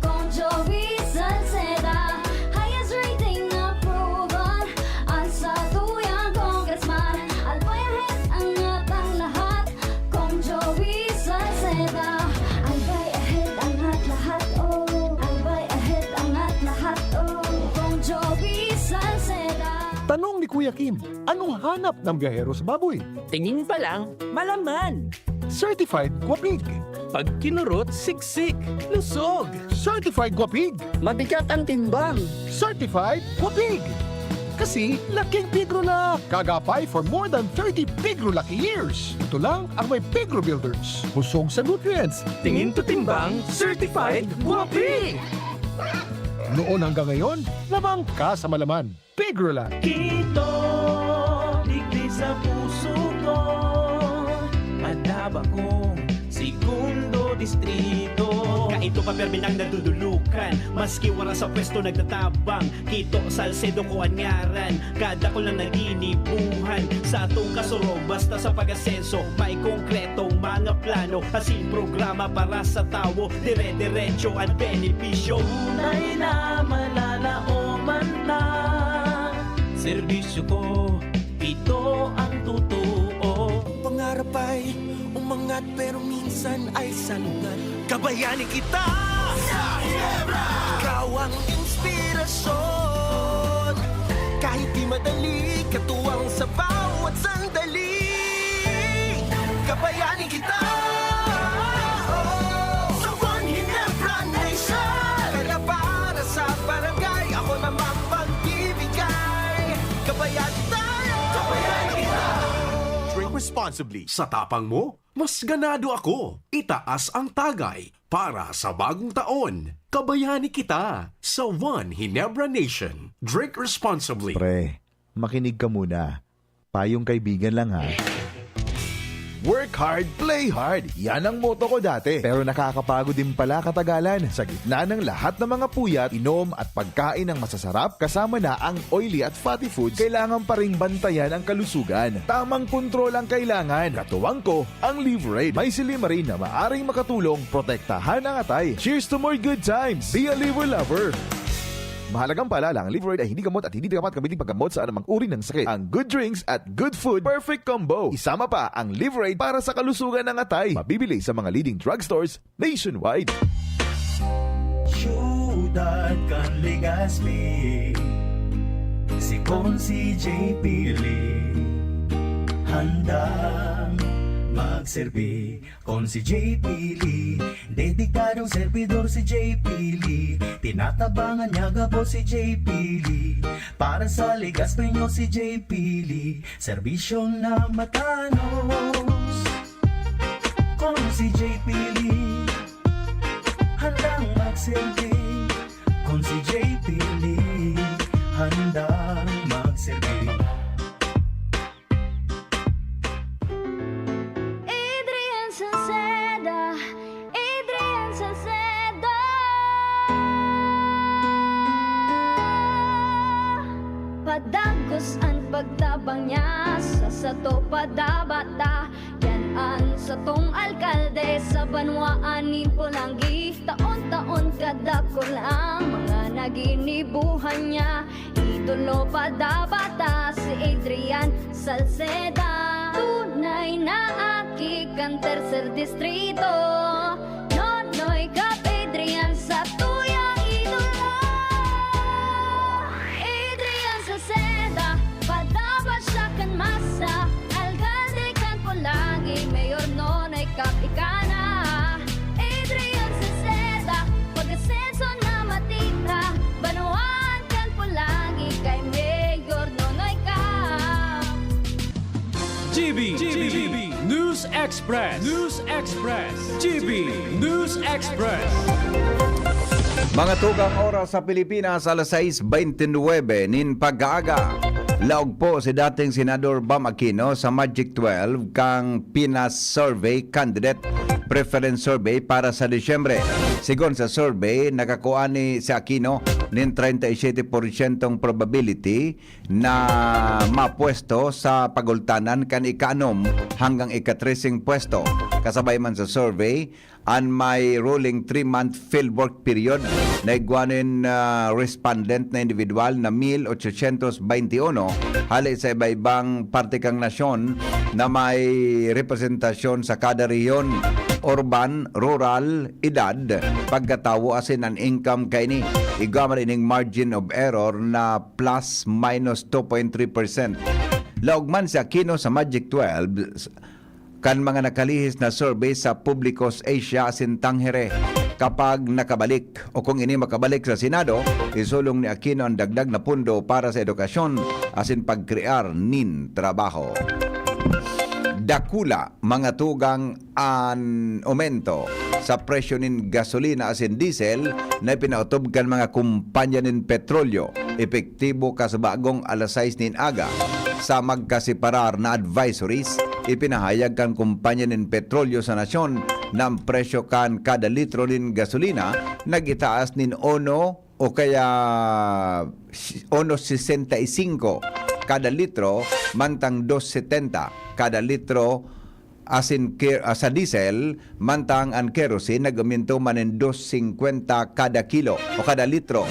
Kong Joey Salceda. Highest rating na proven, ang satuyang congressman. Albay ahead ang atang lahat, Kong Joey Salceda. Albay ahead ang at lahat, oh. Albay ahead ang at lahat, oh. Kong Joey Salceda. Tanong ni Kuya Kim, anong hanap ng biyahero sa baboy? Tingin pa lang, malaman. Certified Guapig. Pag kinurot, siksik, lusog. Certified Guapig. Mabigat ang timbang. Certified Guapig. Kasi laking Pigrolak. Kagapay for more than thirty Pigrolak years. Ito lang ang may Pigro Builders. Busog sa nutrients. Tingin to timbang, certified Guapig. Noon hanggang ngayon, lamang ka sa malaman. Pigrolak. Kito, digdi sa puso ko, madaba kong segundo distrito. Ito pa permi nang nadudulukan, maski wara sa pwesto nagtatabang. Kito Salcedo ko an ngaran, kadakul na naginibuhan. Sa atong kasurog, basta sa pag-asenso, may konkretong mga plano. Asin programa para sa tawo, dire-diretso an benepisyo. Tunay na malalaoman na. Serbisyo ko, ito ang totoo. Pangarap ay umangat pero minsan ay salungat. Kabayani kita sa Ginebra! Ikaw ang inspirasyon. Kahit di madali, katuwang sa bawat sandali. Kabayani kita! Sa One Ginebra Nation! Kaya para sa barangay, ako namang magbibigay. Kabayani tayo! Kabayani kita! Drink responsibly. Sa tapang mo, mas ganado ako. Itaas ang tagay para sa bagong taon. Kabayani kita sa One Ginebra Nation. Drink responsibly. Pre, makinig ka muna. Payong kaibigan lang, ha. Work hard, play hard. Yan ang motto ko dati. Pero nakakapagod din pala katagalan. Sa gitna ng lahat ng mga puyat, inom at pagkain ng masasarap, kasama na ang oily at fatty foods, kailangan pa ring bantayan ang kalusugan. Tamang kontrol ang kailangan. Katuwang ko, ang Liverade. May silymarin na maaring makatulong protektahan ang atay. Cheers to more good times! Be a Liver Lover! Mahalagang paalala, ang Liverade ay hindi gamot at hindi dapat gamitin paggamot sa anumang uri ng sakit. Ang good drinks at good food, perfect combo. Isama pa ang Liverade para sa kalusugan ng atay. Mabibili sa mga leading drugstores nationwide. Siyudad kan Legazpi, si Consi J P Lee, handang magserbi. Consi J P Lee, dedikadong servidor si J P Lee. Tinatabangan niya gabos si J P Lee. Para sa Legazpeño si J P Lee, serbisyong na matanos. Consi J P Lee, handang magserbi. Consi J P Lee, handang magserbi. Adrian Salceda, Adrian Salceda. Padagos an pagtabang niya sa sato padabata. Yan an satong alkalde sa banwaan nin Polangui. Taon-taon kadakul ang mga naginibuhan niya. Idolo padabata si Adrian Salceda. Tunay na aki kan Tercer Distrito. Nonoy Cap Adrian sa tuyang idolo. Adrian Salceda, padaba siya kan masa. Alkalde kan Polangui, Mayor Nonoy Cap ika na. Adrian Salceda, pag-asenso na matira. Banwaan kan Polangui kay Mayor Nonoy Cap. G B, G B, News Express, News Express, G B, News Express. Mga tugang, oras sa Pilipinas, alas sais bente nuebe nin pag-aaga. Laog po si dating Senador Bam Aquino sa Magic twelve kang Pinas Survey Candidate Preference Survey para sa Disyembre. Sigon sa survey, nakakua ni si Aquino nin treinta y siete por ciento probability na mapwesto sa pagultanan kan ikaanom hanggang ikatreseng pwesto. Kasabay man sa survey, an may rolling three-month fieldwork period na igwa nin, ah, respondent na individual na mil ochocientos veintiuno hale sa iba-ibang parte kan nasyon na may representasyon sa kada rehiyon, urban, rural, edad, pagkatawo asin an income kaini. Igwa man ining margin of error na plus minus two point three percent. Laog man si Aquino sa Magic twelve, kan mga nakalihis na survey sa Publicos Asia asin Tangere. Kapag nakabalik o kung ini makabalik sa Senado, isulong ni Aquino an dagdag na pondo para sa edukasyon asin pagkrear nin trabaho. Dakula, mga tugang, an omento sa presyo nin gasolina asin diesel na ipinaotob kan mga kompanya nin petrolyo, epektibo kasa bagong alas sais nin aga. Sa magkasiparar na advisories, ipinahayag kan kompanya nin petrolyo sa nasyon na ang presyo kan kada litro nin gasolina nag-itaas nin uno o kaya si-, uno sesenta y cinco kada litro, mantang dos setenta kada litro asin ker-, ah, sa diesel, mantang an kerosene nag-aumento man nin dos singkwenta kada kilo o kada litro.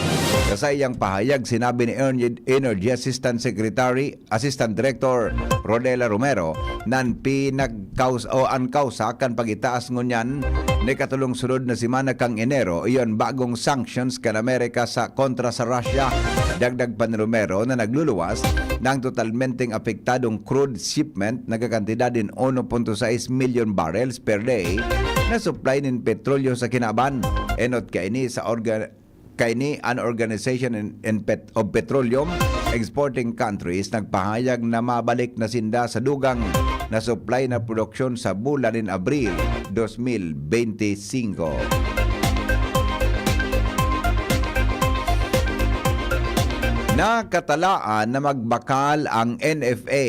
Sa saiyang pahayag, sinabi ni Ener-, Energy Assistant Secretary, Assistant Director Rodela Romero, na an pinagkaus-, o an kausa kan pag-itaas ngunyan na ikatulong sunod na semana kan Enero, iyo an bagong sanctions kan Amerika sa, kontra sa Russia. Dagdag pa ni Romero na nagluluwas na ang totalmenteng apektadong crude shipment nagkakantidad nin uno punto sais milyon barrels per day na supply nin petrolyo sa kinaban. Enot kaini sa orga-, kaini an Organization in, in Pet-, of Petroleum Exporting Countries nagpahayag na mabalik na sinda sa dugang na supply na produksyon sa bulan nin Abril dos mil beinti singko. Nakatalaan na magbakal ang N F A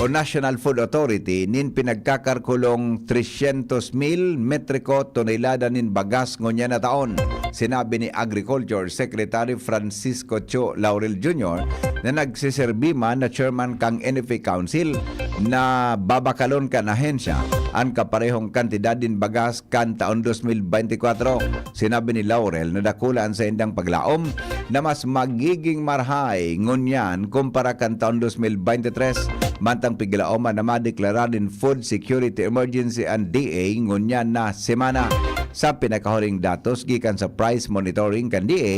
o National Food Authority nin pinagkakarkulong tresyentos mil metriko tonelada nin bagas ngunyan na taon. Sinabi ni Agriculture Secretary Francisco Cho Laurel Junior na nagseserbi man na chairman kan N F A Council na babakalon kan ahensya an kaparehong kantidad nin bagas kan taon dos mil beinti kwatro. Sinabi ni Laurel na dakula an saindang paglaom na mas magiging marahay ngunyan kumpara kan taon dos mil beinti tres, mantang piglaoman na madeklara nin Food Security Emergency an D A ngunyan na semana. Sa pinakahuling datos gikan sa price monitoring kan D A,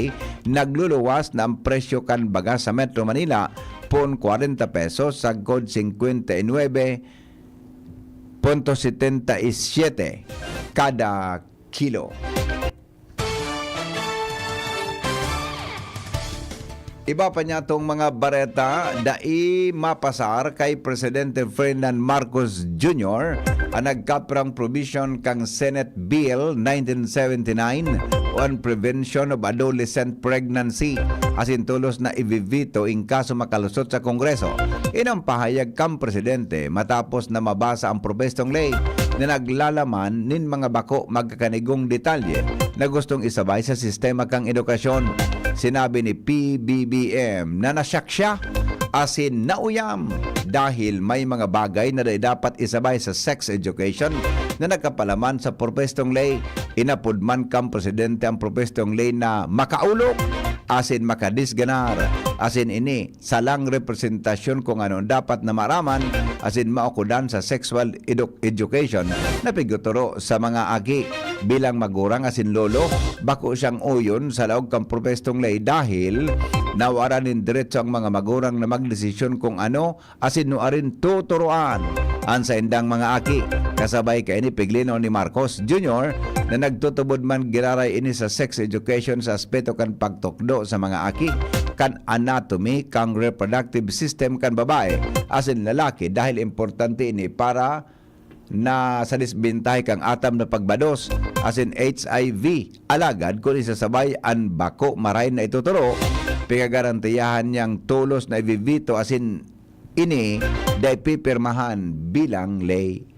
nagluluwas na an presyo kan bagas sa Metro Manila poon kwarenta pesos sagkod singkwenta y nuebe punto setenta y siyete kada kilo. Iba pa niyatong mga bareta, dai mapasar kay Presidente Ferdinand Marcos Junior an nagkapirang provision kan Senate Bill nineteen seventy-nine on Prevention of Adolescent Pregnancy, asin tolos na ivi-veto in kaso makalusot sa Kongreso. Ini an pahayag kan Presidente matapos na mabasa ang propestong ley na naglalaman nin mga bako magkakanigong detalye na gustong isabay sa sistema kan edukasyon. Sinabi ni P B B M na nasyak siya asin nauyam dahil may mga bagay na dai dapat isabay sa sex education na nakapalaman sa propestong ley. Inapod man kan Presidente ang propestong ley na makaulok asin makadisganar, asin ini salang representasyon kung ano an dapat na maaraman asin maukodan sa sexual edu-, education na pigtuturo sa mga aki. Bilang magurang asin lolo, bako siyang oyon sa laog kan propestong ley dahil nawaran nin deretso ang mga magurang na magdesisyon kung ano asin nuarin tuturoan an saindang mga aki. Kasabay kaini, piglinaw ni Marcos Junior na nagtutubod man giraray ini sa sex education sa aspeto kan pagtukdo sa mga aki, kan anatomy, kan reproductive system kan babae asin lalaki, dahil importante ini para na sa disbentahe kan atam na pagbados asin H I V. Alagad kun isasabay an bako marahay na ituturo, pigagarantiyahan niyang tolos na ivi-veto asin ini dai pipirmahan bilang ley.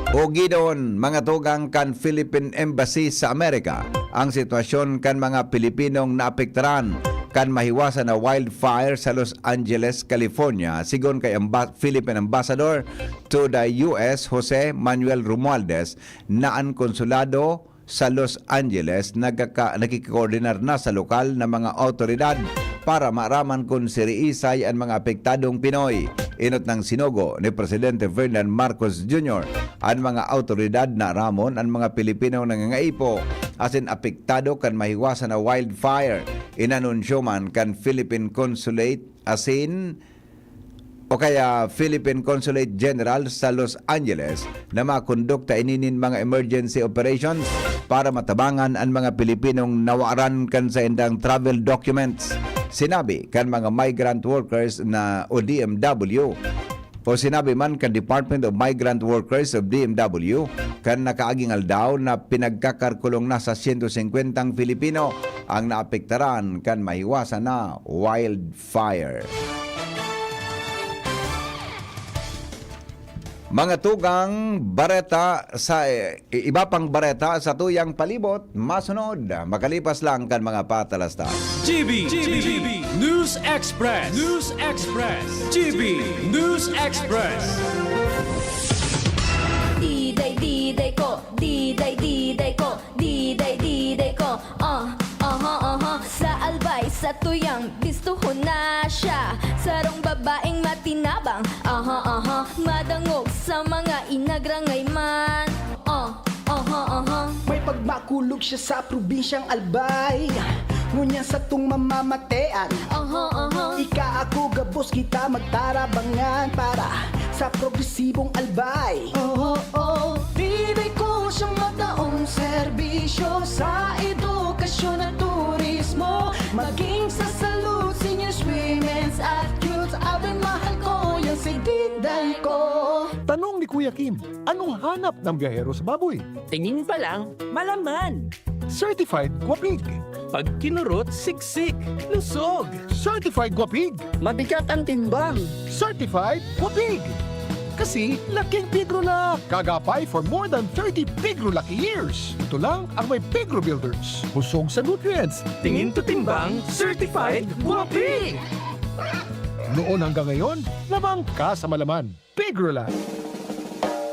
Ugidon, mga tugang kan Philippine Embassy sa Amerika, ang sitwasyon kan mga Pilipinong naapektaran kan mahiwasan na wildfire sa Los Angeles, California, sigon kay Amba-, Philippine Ambassador to the U S, Jose Manuel Romualdez, na an konsulado sa Los Angeles nagkaka-, nakikikoordinar na sa lokal na mga awtoridad para maaraman kun siriisay an mga apektadong Pinoy. Enot nang sinugo ni Presidente Ferdinand Marcos Junior an mga awtoridad na aramon an mga Pilipinong nangangaipo asin apektado kan mahiwasan na wildfire. Inanunsyo man kan Philippine Consulate asin o kaya Philippine Consulate General sa Los Angeles na makondukta ini nin mga emergency operations para matabangan an mga Pilipinong nawaran kan saindang travel documents. Sinabi kan mga migrant workers na o D M W, o sinabi man kan Department of Migrant Workers o D M W, kan nakaaging aldaw na pinagkakarkulong na sa siyento singkwentang Pilipino ang naapektaran kan mahiwasan na wildfire. Mga tugang bareta sa, eh, iba pang bareta sa tuyang palibot, masunod, makalipas lang kan mga patalastas. G B, G B, News Express, News Express, G B News Express. Diday, diday ko, diday, diday ko, diday, diday ko. Ah, aha, aha. Sa Albay, sa tuyang bistuhon na siya. Sarong babaeng matinabang, aha, aha. Madangog sa mga inagrangay man. Ah, aha, aha. May pagmakulog siya sa probinsyang Albay, ngunyan satong mamamatean. Aha, aha. Ika, ako, gabos kita magtarabangan para sa progresibong Albay. Oo, oo. Diday ko siyang mataong serbisyo sa edukasyon at turismo. Maging sa salud, seniors, women's at youth. Abay, mahal ko yan si Diday ko. Tanong ni Kuya Kim, anong hanap ng biyahero sa baboy? Tingin pa lang, malaman. Certified Guapig. Pag kinurot, siksik, lusog. Certified Guapig. Mabigat ang timbang. Certified Guapig. Kasi laking Pigrolak. Kagapay for more than thirty Pigrolak years. Ito lang ang may Pigro Builders. Busog sa nutrients. Tingin to timbang, certified Guapig. Noon hanggang ngayon, labang ka sa malaman. Pigrolak.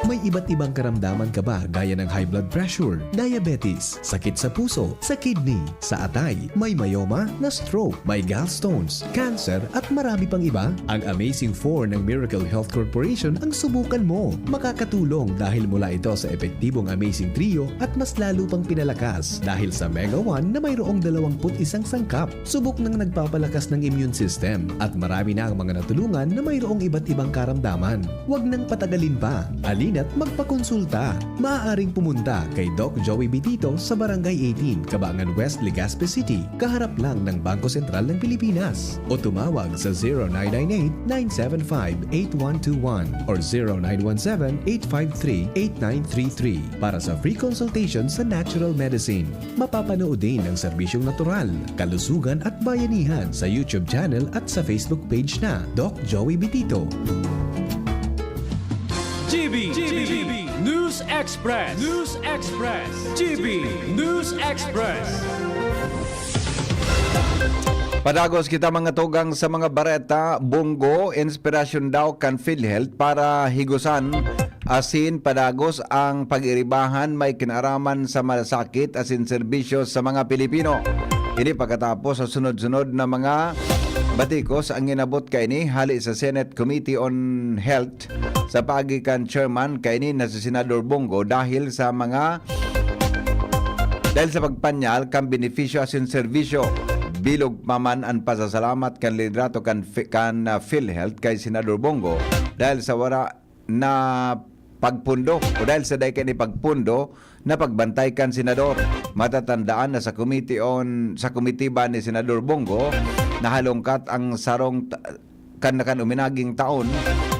May iba't ibang karamdaman ka ba, gaya ng high blood pressure, diabetes, sakit sa puso, sa kidney, sa atay, may myoma, na-stroke, may gallstones, cancer, at marami pang iba? Ang Amazing Four ng Miracle Health Corporation ang subukan mo. Makakatulong dahil mula ito sa epektibong Amazing Trio at mas lalo pang pinalakas dahil sa Mega One na mayroong dalawang put isang sangkap. Subok nang nagpapalakas ng immune system at marami na ang mga natulungan na mayroong iba't ibang karamdaman. Huwag nang patagalin pa. Alina't magpakonsulta. Maaaring pumunta kay Doc Joey Bitito sa Barangay eighteen, Cabangan West, Legazpi City, kaharap lang ng Bangko Sentral ng Pilipinas. O tumawag sa zero nine nine eight, nine seven five, eight one two one or zero nine one seven, eight five three, eight nine three three para sa free consultation sa natural medicine. Mapapanood din ang serbisyong natural, kalusugan at bayanihan sa YouTube channel at sa Facebook page na Doc Joey Bitito. G B, G B, News Express, News Express, G B News Express. Padagos kita, mga tugang, sa mga bareta. Bonggo, inspirasyon daw kan PhilHealth para higusan asin padagos ang pag-iribahan may kinaaraman sa malasakit asin serbisyo sa mga Pilipino. Ini pagkatapos sa sunod-sunod na mga batikos ang inabot kaini hali sa Senate Committee on Health sa paagi kan chairman kaini na si Senador Bonggo dahil sa mga dahil sa pagpanyal kan benepisyo asin serbisyo. Bilog pa man an pasasalamat kan liderato kan Fi-, kan, ah, PhilHealth kay Senador Bonggo dahil sa wara na pagpundo o dahil sa dai kaini pagpundo na pagbantay kan senador. Matatandaan na sa committee on, sa komitiba ni Senador Bonggo, nahalongkat ang sarong ta-, kan, kan uminaging taon,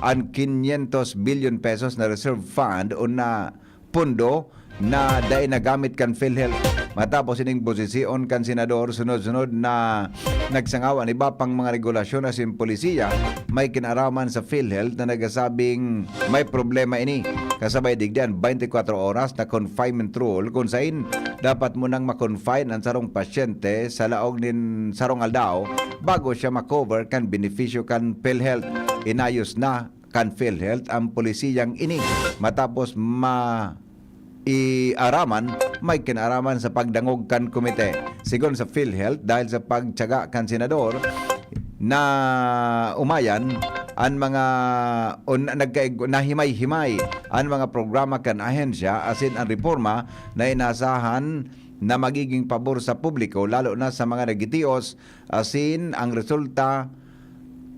an quinientos billion pesos na reserve fund o na pondo na dai nagamit kan PhilHealth. Matapos ining bosision kan senador, sunod-sunod na nagsangao an iba pang mga regulasyon asin polisiya may kinaaraman sa PhilHealth na nagsasabing may problema ini. Kasabay digdi an twenty-four oras na confinement rule, kun sain dapat munang ma-confine an sarong pasyente sa laog nin sarong aldaw bago siya ma-cover kan benepisyo kan PhilHealth. Inayos na kan PhilHealth ang polisiyang ini matapos ma-, iaraman may kinaaraman sa pagdangog kan komite. Sigon sa PhilHealth, dahil sa pagtiyaga kan senador na umayan an mga, o na-, nagkaig-, nahimay-himay an mga programa kan ahensya asin an reporma na inaasahan na magiging pabor sa publiko, lalo na sa mga nagitios asin ang resulta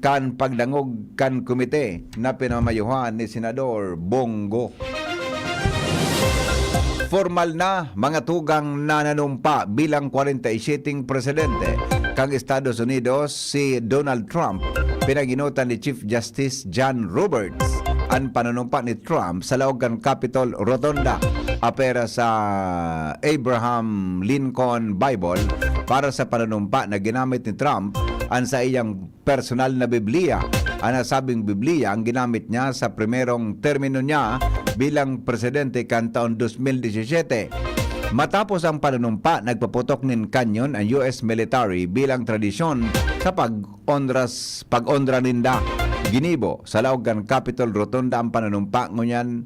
kan pagdangog kan komite na pinamamayuhan ni Senador Bonggo. Formal na, mga tugang, na nanumpa bilang kwarenta y siyete presidente kan Estados Unidos si Donald Trump. Pinag-enotan ni Chief Justice John Roberts an pananumpa ni Trump sa laog kan Capitol Rotonda, apera sa Abraham Lincoln Bible para sa pananumpa na ginamit ni Trump an saiyang personal na Biblia. An nasabing Biblia an ginamit niya sa primerong termino niya bilang presidente kan taon dos mil disisiyete. Matapos ang panunumpa, nagpaputok nin kanyon an U S military bilang tradisyon sa pag-onras, pag-onra ninda. Ginibo sa laog kan Capitol Rotunda ang panunumpa ngunyan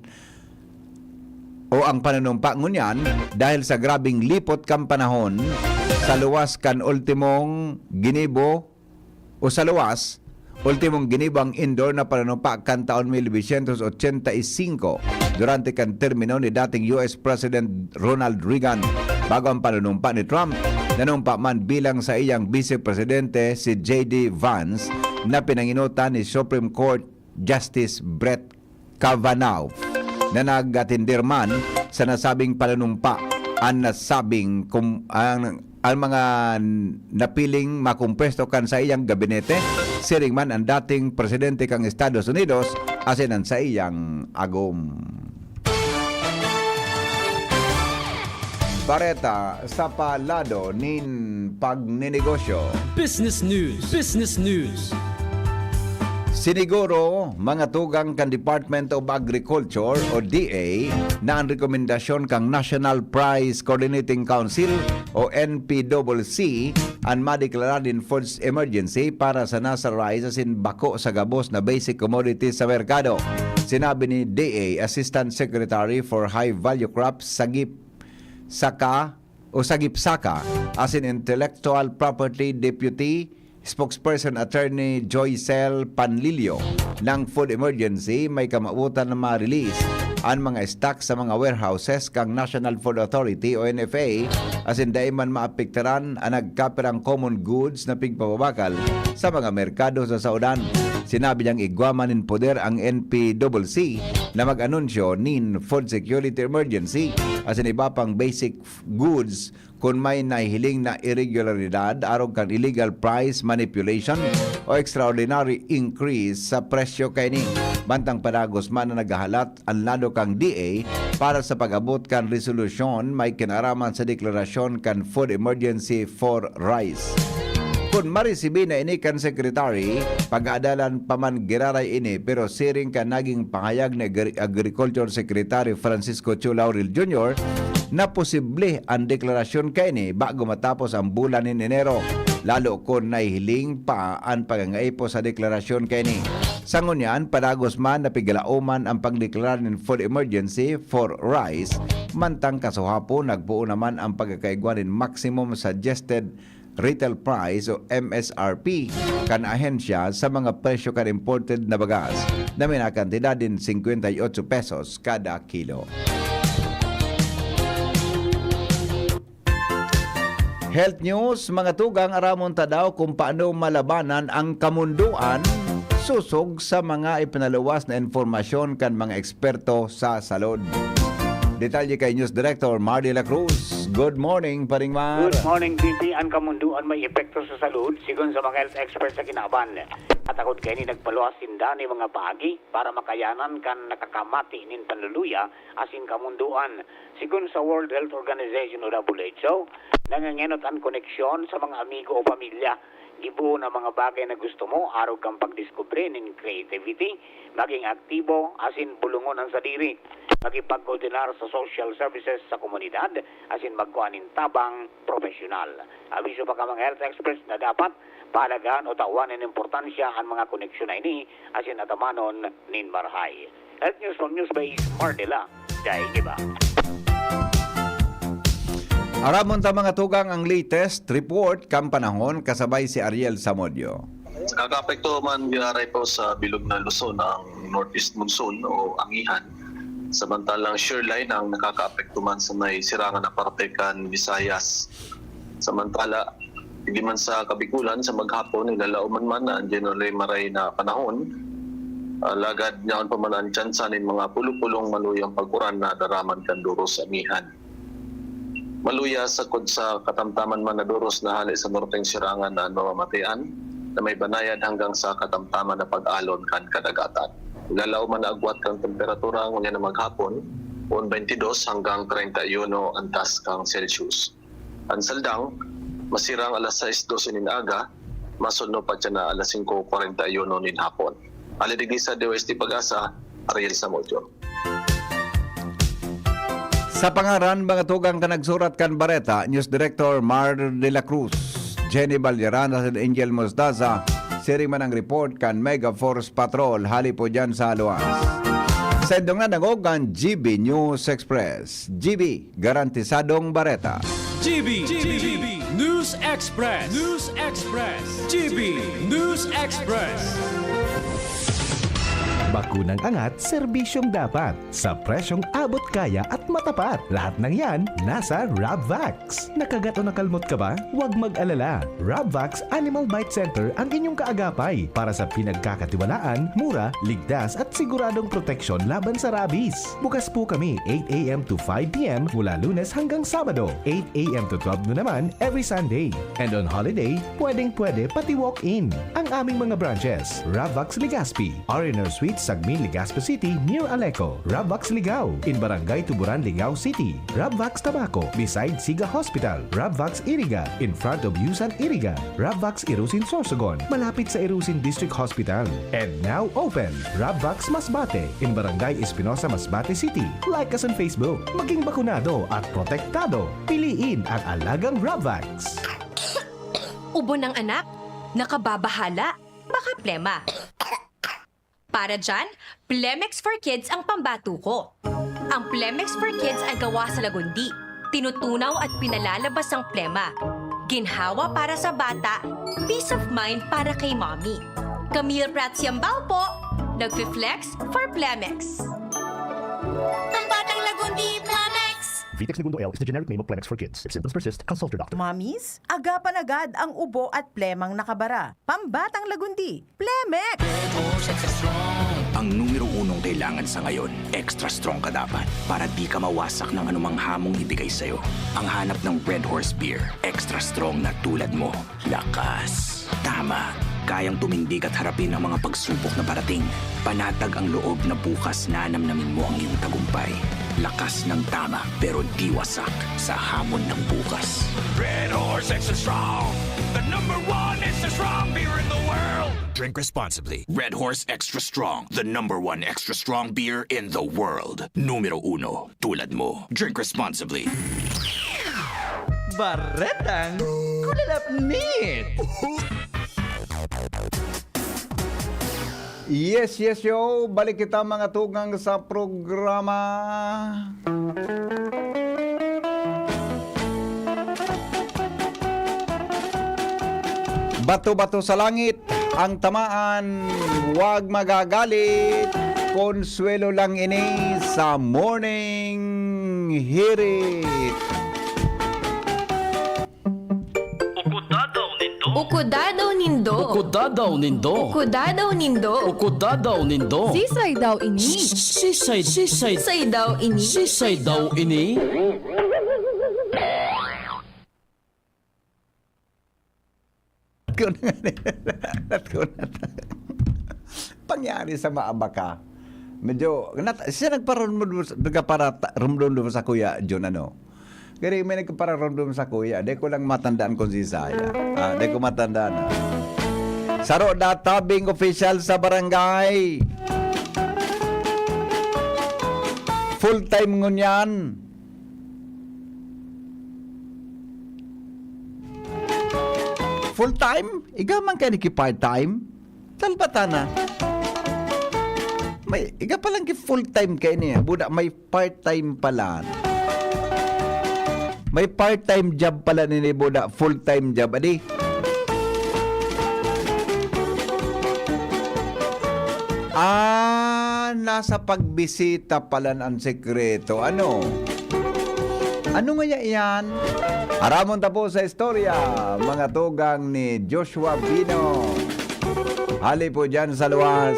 o ang panunumpa ngunyan dahil sa grabeng lipot kan panahon sa luwas kan ultimong ginibo o sa luwas, ultimong ginibo ang indoor na panunumpa kan taon mil novecientos ochenta y cinco durante kan termino ni dating U S President Ronald Reagan. Bago ang panunumpa ni Trump, nanumpa man bilang saiyang Vice Presidente si J D Vance na pinangenotan ni Supreme Court Justice Brett Kavanaugh na nag-atender man sa nasabing panunumpa. An nasabing kum-, ang, ang mga napiling makompuesto kan saiyang gabinete, siring man ang dating presidente kan Estados Unidos asin an saiyang agom. Bareta sa palado nin pagninegosyo. Business News. Business News. Siniguro, mga tugang kan Department of Agriculture o D A na an rekomendasyon kan National Price Coordinating Council o N P C C an madeklara nin foods emergency para sa nasa rice asin bako sa gabos na basic commodities sa merkado. Sinabi ni D A Assistant Secretary for High Value Crops, Sagip Saka o Sagip Saka, asin Intellectual Property Deputy Spokesperson Attorney Joycel Panlilio, ng food emergency may kamawotan na ma-release an mga stock sa mga warehouses kan National Food Authority o N F A, asin dai man maapektaran an nagkapirang common goods na pigpapabakal sa mga merkado sa saodan. Sinabi niyang igwa man nin poder ang N P C C na mag-anunsyo nin food security emergency asin iba pang basic goods kun may nahihiling na iregularidad arog kan illegal price manipulation o extraordinary increase sa presyo kaini. Mantang padagos man na naghahalat an lado kan D A para sa pag-abot kan resolusyon may kinaraman sa deklarasyon kan food emergency for rice. Kun maresibi na ini kan Secretary, pag-aadalan pa man giraray ini, pero siring kan naging pahayag ni Agri-, Agriculture Secretary Francisco Chu Laurel Junior, na posible an deklarasyon kaini bago matapos ang bulan nin Enero, lalo kun nahihiling pa an pagangaipo sa deklarasyon kaini. Sa ngunyan, padagos man na pigalaoman ang pagdeklara nin food emergency for rice, mantang kasuhapon nagpoon naman ang pagkakaigwa nin maximum suggested retail price o M S R P kan ahensya sa mga presyo kan imported na bagas na may nakantidad din singkwenta y otso pesos kada kilo. Health News, mga tugang, aramon ta daw kung paano malabanan ang kamundoan sosog sa mga ipinaluwas na impormasyon kan mga eksperto sa salud. Detalye kay News Director Mardy La Cruz. Good morning, Paring Mar. Good morning, B P. An kamundoan may epekto sa salud, sigon sa mga health experts sa kinaban. At takot kaini nagpaluwas sinda nin mga paagi para makayanan kan nakakamati nin panluluya asin kamundoan. Sigon sa World Health Organization o W H O, nangangenot an koneksyon sa mga amigo o pamilya. Gibohon an mga bagay na gusto mo, arog kan pagdiskubre nin creativity, maging aktibo, asin bulongon an sadiri. Makipag-koordinar sa social services sa komunidad, asin magkua nin tabang propesyonal. Abiso pa kan mga health experts na dapat pahalagahan o tawan nin importansya an mga koneksyon na ini, asin atamanon nin marahay. Health News from Newsbase, Marnila, Daig Iba. Aramon ta, mga tugang, ang latest report kan panahon kasabay si Ariel Samudio. Nakakaapekto man giraray po sa bilog na Luzon ang northeast monsoon o amihan. Samantalang shear line ang nakakaapekto man sa may sirangan na parte kan Visayas. Samantala, digdi man sa Kabikulan, sa maghapon, nilalaoman man na an generally maray na panahon. Alagad yaon pa man an tsansa nin mga pulo-pulong maluyang pag-uran na daraman kan doros sa amihan. Maluya, sagkod sa katamtaman man na doros na hale sa norteng sirangan na an mamamatean, na may banayad hanggang sa katamtaman na pag-alon kan kadagatan. Nilalaoman na agwat kan temperatura ngunyan na maghapon, poon twenty-dos hanggang treinta y uno antas kan Celsius. An Saldang, masirang alas sais dose nin aga, masunod pa dyan na alas singko kwarenta y uno nin hapon. Ali digdi sa D O S T Pag-asa, Ariel Samudio. Sa pangaran, mga tugang ta nagsurat kan bareta, News Director Mar de la Cruz, Jenny Valderrama, Angel Mostaza, siring man ang report kan Mega Force Patrol, hali po dyan sa Luas. Sa indong na dangog ang G B News Express. G B, garantisadong bareta. G B, G B, News Express, News Express, G B News Express. Bakunang angat, serbisyong dapat. Sa presyong abot kaya at matapat. Lahat ng yan, nasa Rabvax. Nakagat o nakalmot ka ba? Huwag mag-alala. Rabvax Animal Bite Center ang inyong kaagapay para sa pinagkakatiwalaan, mura, ligtas at siguradong proteksyon laban sa rabies. Bukas po kami eight a m to five p m mula Lunes hanggang Sabado, eight a m to twelve noon naman every Sunday. And on holiday, pwedeng-pwede pati walk-in. Ang aming mga branches, Rabvax Legazpi, R and R Suite, Sagmin, Legazpi City, near Aleco, Rabvax Ligao, in Barangay Tuburan, Ligao City, Rabvax Tabaco, beside Siga Hospital, Rabvax Iriga, in front of Yusan Iriga, Rabvax Irusin Sorsogon, malapit sa Irusin District Hospital. And now open, Rabvax Masbate, in Barangay Espinosa, Masbate City. Like us on Facebook. Maging bakunado at protektado. Piliin ang alagang Rabvax. Ubo ng anak? Nakababahala? Baka plema. Para dyan, Plemex for Kids ang pambato ko. Ang Plemex for Kids ay gawa sa lagundi. Tinutunaw at pinalalabas ang plema. Ginhawa para sa bata, peace of mind para kay mommy. Camille Prats Yambao po, nagfi-flex for Plemex. Pambatang lagundi, Plemex! Vitex Negundo L is the generic name of Plemex for Kids. If symptoms persist, consult your doctor. Mommies, agapan agad ang ubo at plemang nakabara. Pambatang lagundi, Plemex! Ang numero unong kailangan sa ngayon, extra strong ka dapat para di ka mawasak ng anumang hamong ibigay sa'yo. Ang hanap ng Red Horse Beer, extra strong na tulad mo. Lakas. Tama. Kayang tumindig at harapin ang mga pagsubok na parating. Panatag ang loob na bukas nanamnamin mo ang iyong tagumpay. Lakas ng tama, pero di wasak sa hamon ng bukas. Red Horse Extra Strong, the number one extra strong beer in the world. Drink responsibly. Red Horse Extra Strong, the number one extra strong beer in the world. Numero uno, tulad mo. Drink responsibly. Baretang Kulalapnit. Yes, yes, yo. Balik kita, mga tugang, sa programa. Bato-bato sa langit ang tamaan, wag magagalit. Konsuelo lang ini sa Morning Hirit. Ukudadaw nindo. Ukudadaw nindo. Ukudadaw nindo. Ukudadaw nindo. Ukudadaw nindo. Sisay daw ini? Sisay, sisay. Sisay daw ini? Sisay daw ini? Ko na, ko na. Pangyari sa maabaka. Medyo, nat-, siya nagparumdom, nagparata-, rumdom sa Kuya John, ano? Kaya may nagpararumdom sa kuya. Di ko lang matandaan kung si Isaya. Ah, di ko matandaan, ah. Saro da tabing official sa barangay. Full time ngunyan. Full time? Iga man ka niki part time? Talbatan na. May, iga palang ki full time kaini. Buda, may part time pala. May part time job pala nini, buda, full time job. Adi? Ah, nasa pagbisita pala ang sekreto. Ano? Ano nga yan? Aramon ta po sa istorya, mga tugang ni Joshua Bino. Hali po dyan sa luwas.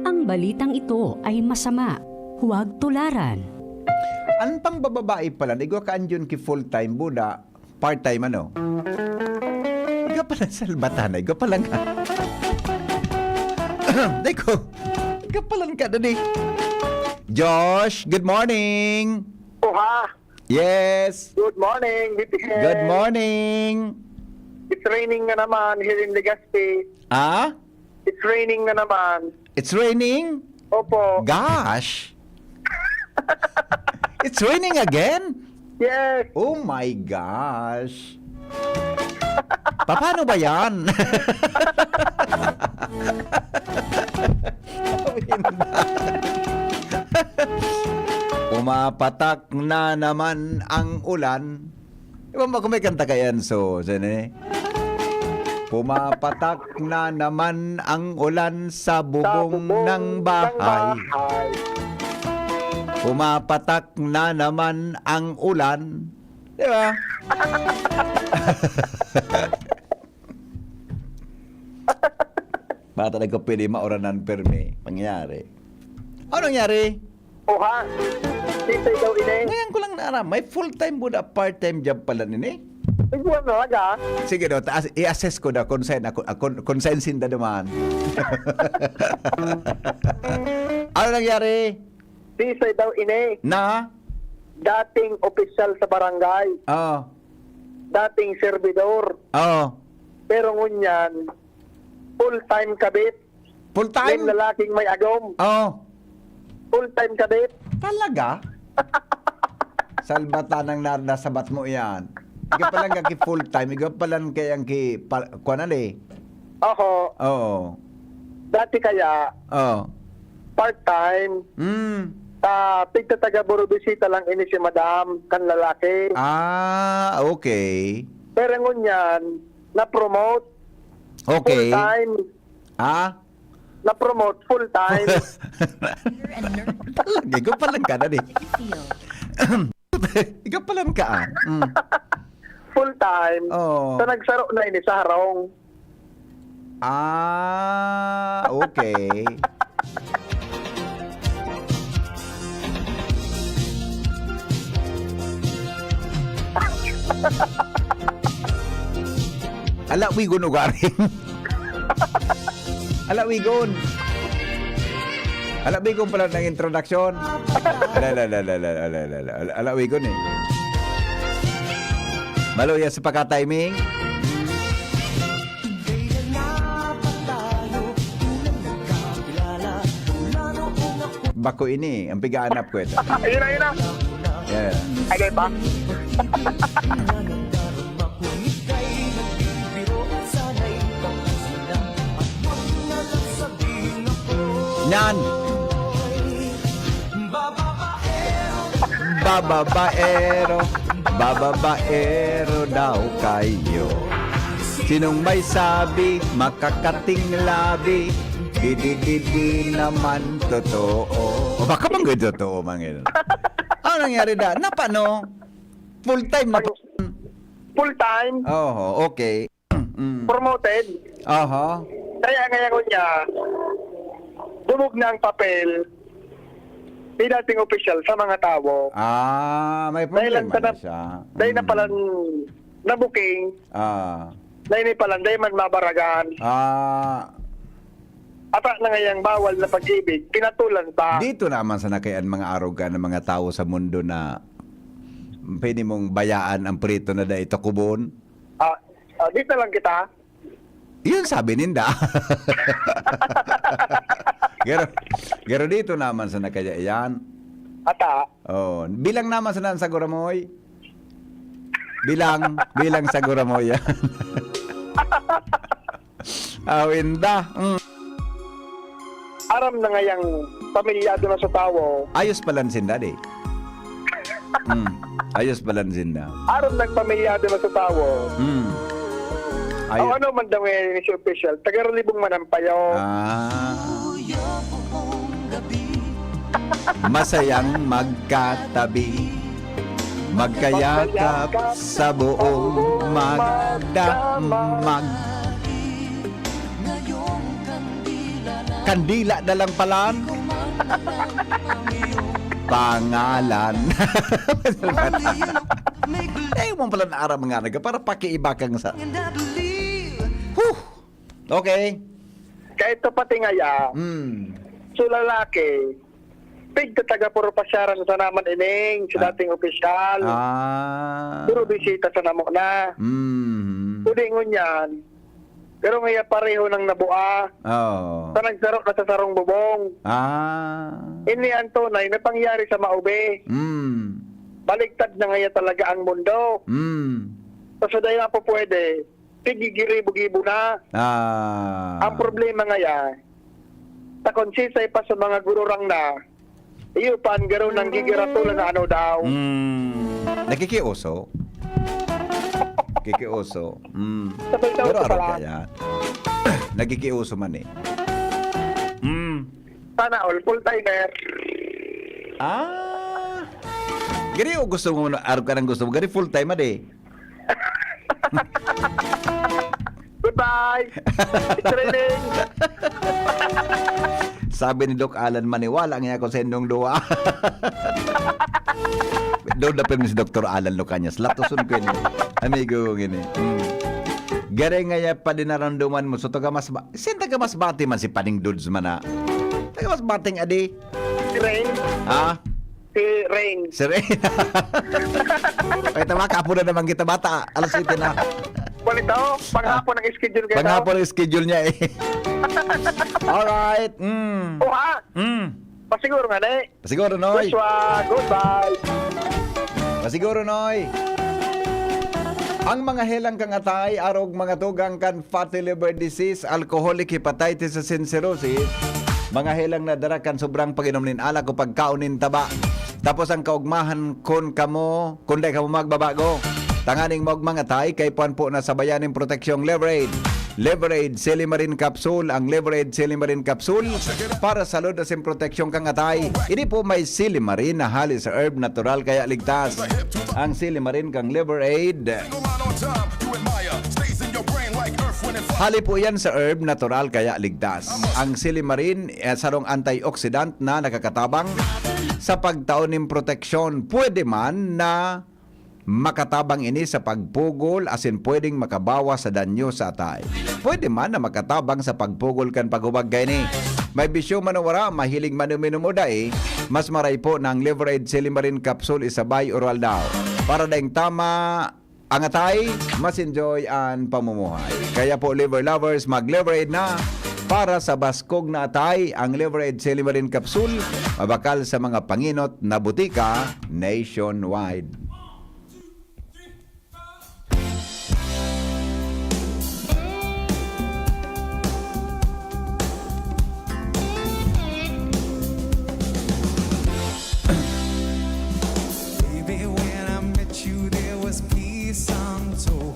Ang balitang ito ay masama. Huwag tularan. An pangbababae pala, igwa ka anyon ki full time, buda, part time, ano? Igwa pala sa Albatan, igwa pala nga. Deko, igwa pala ka, dadi. Josh, good morning. Oha. Yes. Good morning, B P K. Good morning. It's raining na naman here in Legazpi. Ah? It's raining na naman. It's raining? Opo. Gosh! It's raining again? Yes. Oh my gosh! Paano ba yan? Pumapatak na naman ang ulan. Di ba, kung may kanta kay Enzo, sini? "Pumapatak na naman ang ulan sa bubong ng bahay. Pumapatak na naman ang ulan." Di ba? Bata, nagkapili, mauranan, permi. Pangyayari. Ano nangyari? Oha, sisay daw ini. Ngayon ko lang naaram, may full-time buda, part-time job pala nini. Iguan na laga. Sige daw, taas, i-assess ko daw kung saan ako, ako, kung saan sinda dumaan. Ano nangyari? Sisay daw ini. Na? Dating opisyal sa barangay. Oo. Dating servidor. Oo. Pero ngunyan, full-time kabit. Full-time? Nin lalaking may agom. Oo. Full-time kabit. Talaga? Salbata ng narda, sabat mo iyan. Ikaw palan ka ki full-time, ikaw palan kaya ang ki pa-, kuwan na, eh. Oho. Oo. Dati kaya, Oo. part-time, Mm. ta, pigtataga-burubisita lang ini si madam, kan lalaki. Ah, okay. Pero ngunyan, na-promote. Okay. Full-time. Ah? Na-promote full-time. Talaga, ikaw palan ka na, di? Ikaw palan ka, ah. Mm. Full-time. Oo. So, nagsaro na ini sa harong. Ah, okay. Ala, wigon ugaring. Ala, wigon. Ala, wigon pala ng introduction. Ala, ala, ala, wigon eh. Maluya sa pagka-timing. Bako ini, ang pigaanap ko ito. Ayun na, ayun na. Yeah. Agay pa. Nyan. Bababaero, bababaero daw kayo. Sinong may sabi, makakating labi, di, di, di, di naman totoo. O baka bang totoo, Mangil? Ano nangyari da? Napano? Full time na. Full time? Oho, okay. Mm. Promoted. Aha. Kaya ngayon niya, dumog na ang papel ni dating opisyal sa mga tawo. Ah, may problema na siya. Dahil na palan nabuking, ah, na ini palan, dahil man mabaragan. Ah. Ata na ngayang bawal na pag-ibig, pinatulan pa. Dito naman sa nakayan mga arogan ng mga tawo sa mundo na pwede mong bayaan ang prito na dai tukubon. Ah, ah, dito lang kita. Yun sabi ninda. Garo, garo dito naman sa nakaya iyan. Ata. Oh, bilang naman sa nan sa Guramoy. Bilang, bilang sa Guramoy yan. Awinda. Mm. Aram na ngayang pamilyado na sa tawo. Ayos palan sinda, di? Mm. Ayos palan sinda. Aram nang pamilyado na sa tawo. Mm. Ayo. Ang ano man daw ngayon ni si opisyal, taga Ralibong man ang payo. Ah. Masayang magkatabi, magkayakap sa buong magdamag. Kandila na lang palan. Pangalan. Eh, mo pala naaram nga naga para pakiiba kang sa. Huh! Okay. Kahit to pati ngaya, Hmm. So lalaki, pigtataga puro pasyaran sa naman ining, sa Ah. dating opisyal. Ah. Puro bisita sa namo na. Mhm. Pwede ngunyan. Pero ngaya pareho nang nabua. Oo. Sa nagsaro na sa sarong bubong. Ah. Ini ang tunay na pangyari sa maobi. Mm. Baligtad na ngaya talaga ang mundo. Mm. So, sa dai na po pwede, sige, giribo-gibo na. Ah. Ang problema ngaya, sa konsisay pa sa mga gururang na, iyo pa ang garo nang gigiratolan na ano daw. Mm. Nakikiuso. Kikiuso. Mm. Sabay daw Pero ito arog pala. Kaya. Nakikiuso man eh. Mm. Sana all, full-timer. Ah. Gari o gusto mo, arog ka ng gusto mo. Gari full-time, ade. Goodbye. Training. Sabi ni Doc Alan, "Maniwala nga ako sa inyong duwa." Doon na pirmi si Doktor Alan Lucanyas. Latoson ko ini. Amigo ko ini. Mm. Gari nga ya pa din naramdaman mo. So, taga mas ba-, sin taga mas bati man si Paning Dudes man na. Taga mas bating adi. Si Rain. Ha? Si Rain. Si Rain. Ay, tama, kapo na naman kita, bata. Alas siyete na. Kung ito, panghapon ang schedule kayo. Panghapon ang schedule niya eh. Alright. Mm. O ha? Mm. Pasiguro nga, ne? Pasiguro, Noy. Joshua, goodbye. Pasiguro, Noy. Ang mga helang kangatay, arog mga tugang kan fatty liver disease, alcoholic hepatitis asin cirrhosis, mga helang nadara kan sobrang pag-inom nin alak o pagkaon nin taba. Tapos ang kaugmahan kun kamo, kun dai kamo magbabago. Tanganing maugmang atay, kaipuhan po na sabayan nin proteksyong Leverade. Leverade Silimarin Capsule, ang Leverade Silimarin Capsule para sa salud asin proteksyon kang atay. Ini po may silimarin na hali sa herb, natural kaya ligtas. Ang silimarin kang Leverade. Hali po yan sa herb, natural kaya ligtas. Ang silimarin, eh, sarong antioxidant na nakakatabang sa pagtao nin proteksyon. Pwede man na makatabang ini sa pagpugol asin pwedeng makabawas sa danyo sa atay. Pwede man na makatabang sa pagpugol kan paghubag kaini. May bisyo man o wara, mahilig man uminom o dai, mas maray po na ang Liver Aid Silimarin Capsule isabay oral daw. Para daing tama ang atay, mas enjoy an pamumuhay. Kaya po, Liver Lovers, mag Liver Aid na! Para sa baskog na atay, ang Liver Aid Silimarin Capsule, mabakal sa mga panginot na butika nationwide. Baby, when I met you, there was peace untold.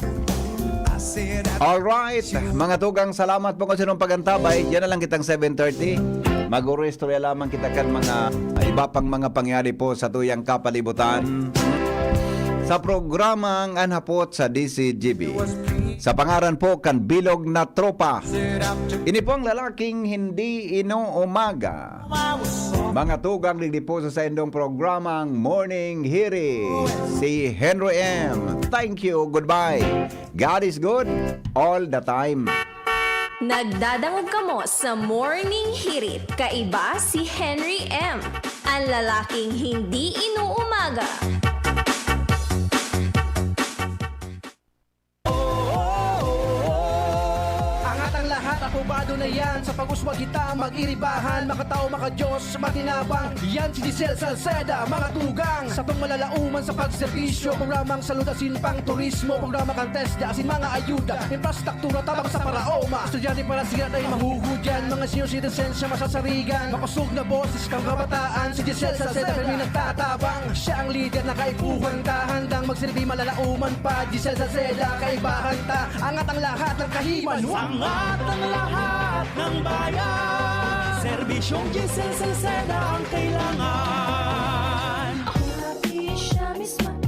I said I Alright, mga tugang, salamat po kung sinong pag-antabay. Yan na lang kitang seven thirty. Mag-uristorya lamang kita kan mga iba pang mga pangyari po sa tuyang kapalibutan. Sa programang An Hapot sa D C G B. Sa pangaran po kan Bilog na Tropa. Ini po ang lalaking hindi inuumaga. Mga tugang, digdi po sa saindong programang Morning Hirit, si Henry M. Thank you, goodbye. God is good all the time. Nagdadangog kamo sa Morning Hirit, kaiba si Henry M, ang lalaking hindi inuumaga. Angat ang lahat, apobado na yan. Sa pag-uswag kita, mag-iribahan, makatao, makadiyos, matinabang. Yan si Giselle Salceda, mga tugang. Satong malalauman sa pagserbisyo, programang salud asin pang turismo, programa kan TESDA asin mga ayuda, infrastruktura tabang sa paraoma. Estudyante para sira na yung mahuhudyan, mga senior citizen siya masasarigan. Makosog na boses kang kabataan, si Giselle Salceda kami nagtatabang. Siya ang lider na kaipuhan ta, handang magsilbi malalauman pa. Giselle Salceda, kaibahan ta, angat ang lahat ng kahiman. Angat ang lahat ng bayan, serbisyong Giselle Salceda ang kailangan. Ako na siya mismo.